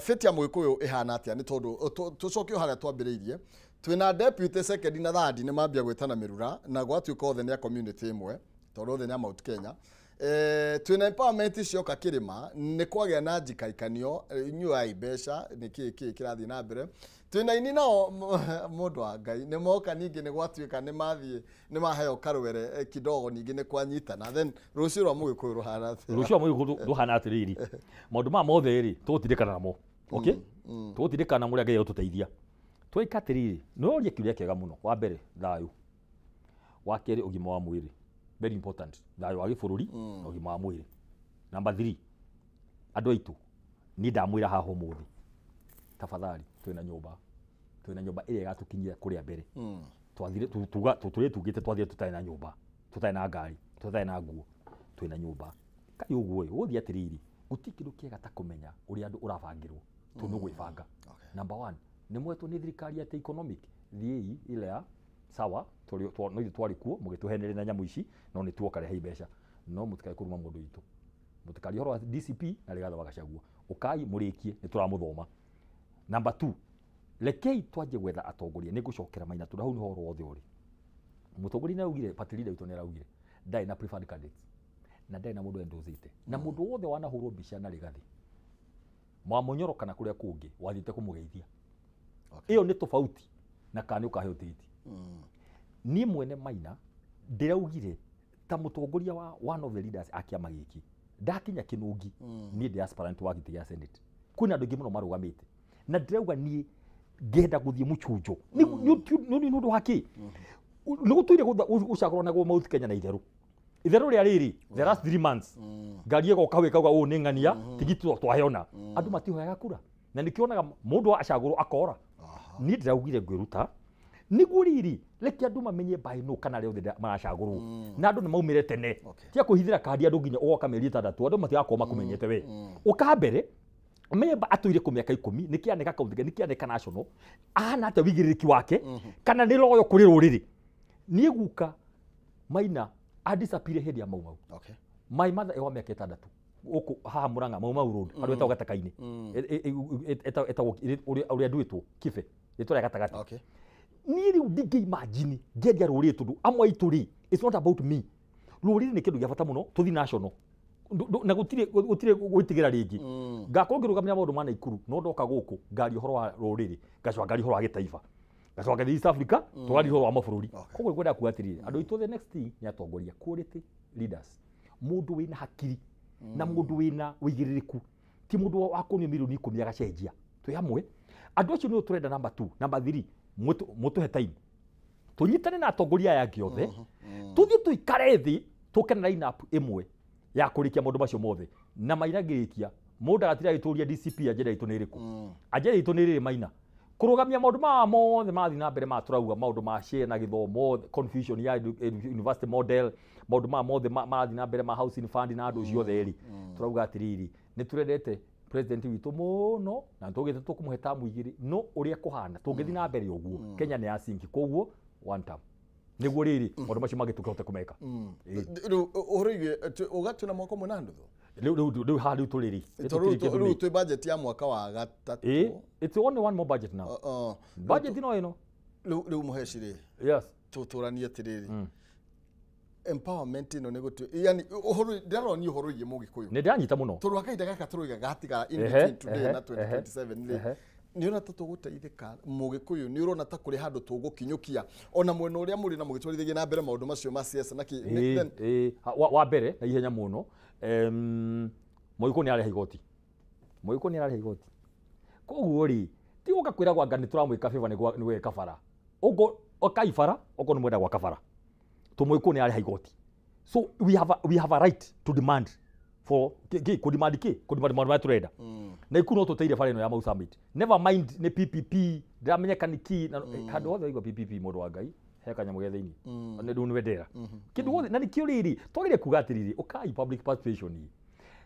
fate ya mũgĩkũyũ ĩhana atĩa? Nĩ tondũ tũcoke o harĩa twambĩrĩirie, twĩna deputy second na third nĩ mambia gwĩtana mĩrura na gwatuĩka othe nĩ a community ĩmwe tondũ othe nĩ a Mount Kenya. Twĩna empowerment cioka kĩrĩma nĩ kwagĩa na njikaikanio inyuai mbeca nĩ kĩ kĩ kĩrathiĩ na mbere. Twĩna ini nao mũndũ wa Ngai nĩ moka ningĩ nĩ gwatuĩka nĩ mathiĩ nĩ maheo karwere kidogo ningĩ nĩ kwanyitana. Then rũciũ rwa mũgĩkũyũ rũhana atĩa? Rũciũ rwa mũgĩkũyũ rũhana atĩrĩrĩ, maũndũ maya mothe rĩ tũgũtindĩkana namo. Okay? Tũgũtindĩkana namo ũrĩa Ngai egũtũteithia. Tweka atĩrĩrĩ, nĩ ũroria kĩũria kĩega mũno. Wa mbere thayũ, wa kerĩ ũgima wa mwĩrĩ, very important, thayũ wa gĩbũrũri na ũgima wa mwĩrĩ. Number 3, andũ aitũ niĩ ndamwĩra haha ũmũthĩ tafadhali twĩna nyũmba, twĩna nyũmba ĩrĩa ĩgatũkinyia kũrĩa mbere. Twathire tuga tũtũrĩ tugĩte twathire tũtarĩ na nyũmba, tũtarĩ na ngari, tũtarĩ na nguo, twĩna nyũmba. Kai ũguo ĩ ũgũthiĩ atĩrĩrĩ, gũtirĩ kĩndũ kĩega ta kũmenya ũrĩa andũ ũrabangĩrwo tondũ nĩ ũgwĩbanga. Number 1, nĩ mwetwo nĩ thirikari atĩ economic thiĩi ile ya sawa no ithuĩ twarĩ kuo mũgĩtũhenereria na nyamũ ici no nĩ tuoka rehei mbeca, no mũtikae kũruma mũndũ witũ, mũtikarie ũhoro wa DCP na Rigathĩ wa Gachagua, ũkai mũrĩkie nĩ tũramũthoma. Number 2, rekei twanjie gwetha atongoria. Nĩ ngũcokera Maina tondũ hau nĩho ũhoro wothe ũrĩ. Mũtongoria nĩ araugire, party leader witũ nĩ araugire ndarĩ na preferred candidates na ndarĩ na mũndũ endosĩte, na mũndũ wothe wanahũrwo mbica na Rigathĩ Mwamũnyoro kana kũrĩa kũngĩ wathiĩte kũmũgeithia. Ĩyo nĩ tofauti na kana nĩ ũkaheo tigiti. Niĩ mwene Maina ndĩraugire ta mũtongoria wa one of the leaders a kĩama gĩkĩ ndakinya kĩnũngi niĩ ndĩ aspirant wa gĩtĩ gĩa Senate. Kwĩna andũ aingĩ mũno marũgamĩte na ndĩrauga niĩ ngenda gũthiĩ mũchunjo nĩ ũndũ wa kĩ? Nĩ gũtũire gũcagũrwo naguo Mount Kenya na itherũ itherũ rĩa rĩrĩ the last 3 months ngari ĩgoka hau ĩkauga ũũ nĩ ng'ania tigiti twaheona. Andũ matihoyaga kura na nĩkĩonaga mũndũ acagũrwo akora. Niĩ ndĩraugire ngwĩruta nĩguo rĩrĩ reke andũ mamenye by no kana arĩa othe maracagũrwo na andũ nĩ maumĩre tene. Tia kũhithĩra kandi andũ nginya ũgoka mĩeri 6 andũ matigakorwo makũmenyete we. Ũka mbere ũmenye atũire kũ mĩaka 10 nĩkĩ aneka kaunti nĩkĩ aneka national ahana atĩa wĩigĩrĩrĩki wake kana nĩ loyo kũrĩ rũrĩrĩ. Niĩ guka Maina adisappear hĩndĩ ya Mau Mau. My mother ewa mĩaka 6 gũkũ haha Murang'a Mau Mau Road handũ etagwo gatakai-inĩ etagwo ũrĩa nduĩtwo Kibe rĩtwa rĩa gatagatĩ. Niĩ rĩu ndingĩ imagine ngĩendia rũrĩrĩ tondũ amwe aitũ rĩ it's not about me. Rũrĩrĩ nĩ kĩndũ gĩa bata mũno tũthiĩ national na gũtirĩ gwĩtigĩra rĩngĩ. Ngakorwo ngĩrũgamĩrĩra maũndũ ma Naikuru no ndoka gũkũ ngaria ũhoro wa rũrĩrĩ ngacoka ngaria ũhoro wa gĩtaifa ngacoka ngathiĩ East Africa tũgaria ũhoro wa mabũrũri. Koguo ngwenda kuga atĩrĩrĩ andũ aitũ the next thing nĩ atongoria quality leaders, mũndũ wĩna hakiri na mũndũ wĩna wĩigĩrĩrĩku, ti mũndũ wa kuonio mirioni 10 agacenjia. Twĩ hamwe andũ acio nĩo tũrenda. Number 2, number 3, mũtũhe time tũnyitane na atongoria aya angĩ othe tũthiĩ tũikare thĩ tũke na line up ĩmwe ya kũrĩkia maũndũ macio mothe. Na Maina ngĩrĩkia mũndũ agatira agĩtũria DCP agenda itũ nĩ ĩrĩkũ? Agenda itũ nĩ rĩrĩ Maina, Kũrũgamia maũndũ maya mothe mathiĩ na mbere matũrauga maũndũ ma share na gĩthomo, confusion ya university model, maũndũ maya mothe marathiĩ na mbere ma housing fund na andũ ciothe rĩ, tũrauga atĩrĩrĩ, nĩ tũrendete president witũ mũno na tũgĩte tũkũmũhe tamu igĩrĩ, no ũrĩa kũhana tũngĩthiĩ na mbere ũguo Kenya nĩ ya sinki, koguo one term nĩguo rĩrĩ maũndũ macio mangĩ tũkĩhote kũmeka. Rĩu ũhoro wĩgiĩ ũgatwĩ na mwaka ũmwe na nuthu rĩu haha rĩu tũrĩ rĩ rĩu twĩ budget ya mwaka wa gatatũ. It's only one more budget now. Budget ino ĩno rĩu Mũheci rĩ, yes, tũtũranie atĩrĩrĩ, empowerment ĩno nĩ gũtu yani ũhoro ndĩraronia ũhoro wĩgiĩ Mũgĩkũyũ nĩ ndĩranyita mũno tondũ akahinda gaka tũroiga gatigara in between today na 2027 rĩ, nĩ ũrona ta tũgũteithĩka Mũgĩkũyũ, nĩ ũrona ta kũrĩ handũ tũgũkinyũkia ona mwena ũrĩa mũrĩ na mũgĩtwarithagia na mbere maũndũ macio ma siasa na kĩ? Wa mbere na ihenya mũno, Mũgĩkũyũ nĩ ararĩha igoti, Mũgĩkũyũ nĩ ararĩha igoti, koguo rĩ ti gũka kwĩra gwanga nĩ tũramwĩka favor nĩ gwĩka bara ũguo okai bara okorwo nĩ mwenda gwaka bara, to Mũgĩkũyũ nĩ ararĩha igoti, so we have a right to demand for ki ku demand ki ku demand maũndũ marĩa tũrenda. Na iku no tũteire bara ĩno ya Mau Summit, never mind nĩ PPP ndĩramenyeka nĩ ki handũ hothe waigua PPP mũndũ wa Ngai he kanyamũ ge thĩinĩ nĩ rĩu nĩwendera kĩndũ gothe. Na nĩkĩo rĩrĩ twagĩrĩire kuga atĩrĩrĩ, ũkai public participation ĩ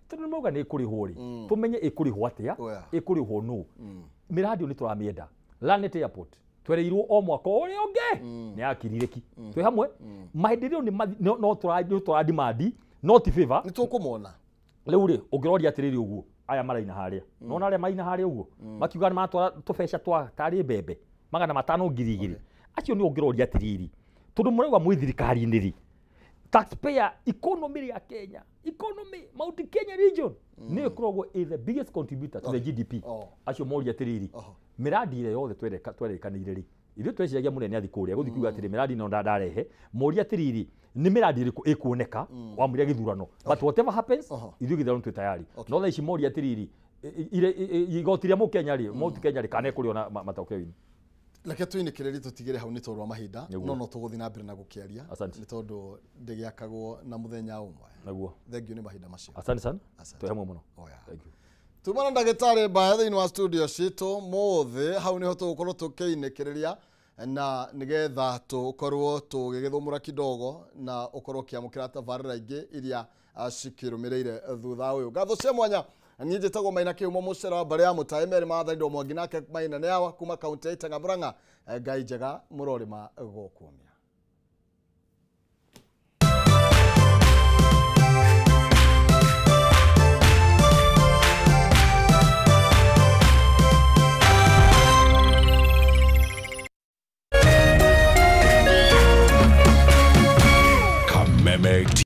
tondũ nĩ mauga nĩ ĩkũrĩhwo rĩ, tũmenye ĩkũrĩhwo atĩa, ĩkũrĩhwo nũ. Mĩradi nĩ tũramĩenda, Lanet Airport twereirwo o mwaka ũrĩa ũngĩ nĩ yakirire ki twĩ hamwe maendeleo nĩ no tũradimandi no ti favor nĩ tũkũmona. Rĩu rĩ ũngĩroria atĩrĩrĩ ũguo aya maraina harĩa nona arĩa maraina harĩa ũguo makiuga nĩ matwara tũbeca twa tarĩ mbembe 500 2,000 acio nĩ ũngĩroria atĩrĩrĩ, tondũ mũrauga mwĩ thirikari-inĩ rĩ, taxpayer economy ya Kenya, economy Mount Kenya region nĩ ĩkoragwo ĩ the biggest contributor to the GDP. Acio moria atĩrĩrĩ, mĩradi ĩrĩa yothe twerekanĩire rĩ, ithuĩ tweciragia mũnene athiĩ kũrĩa gũthiĩ kuga atĩrĩ mĩradi ĩno ndarehe, moria atĩrĩrĩ nĩ mĩradi ĩrĩkũ ĩkuoneka wamũria gĩthurano, but whatever happens ithuĩ gĩthurano twĩ tayari. No thaa ici moria atĩrĩrĩ, igoti rĩa Mũkenya rĩ, Mount Kenya rĩ, kana ĩkũrĩona matokeo-inĩ. Reke tũinĩkĩrĩrie tũtigĩre hau nĩ tondũ wa mahinda, no tũgũthiĩ na mbere na gũkĩaria nĩ tondũ ndĩgĩakagwo na mũthenya ũmwe. Naguo thengiũ nĩ mahinda macio. Asante sana, twĩ hamwe mũno. Thank you. Tumana ndagĩtarĩ Mbaya thĩinĩ wa studio citũ mũthĩ, hau nĩho tũgũkorwo tũkĩinĩkĩrĩria na nĩgetha tũkorwo tũgĩgĩthũmũra kidogo na ũkorwo ũkĩamũkĩra tabarĩra ingĩ iria cikĩrũmĩrĩire thutha ũyũ. Ngatho cia mwanya niĩ njĩtagwo Maina Kĩhumo mũcera wa mbarĩ ya Mũtaĩ Meri Maathani Mwangi nake Maina nĩ awa kuma kaunti ya Itaga Murang'a. Ngai njega mũrorĩma gũkuumia.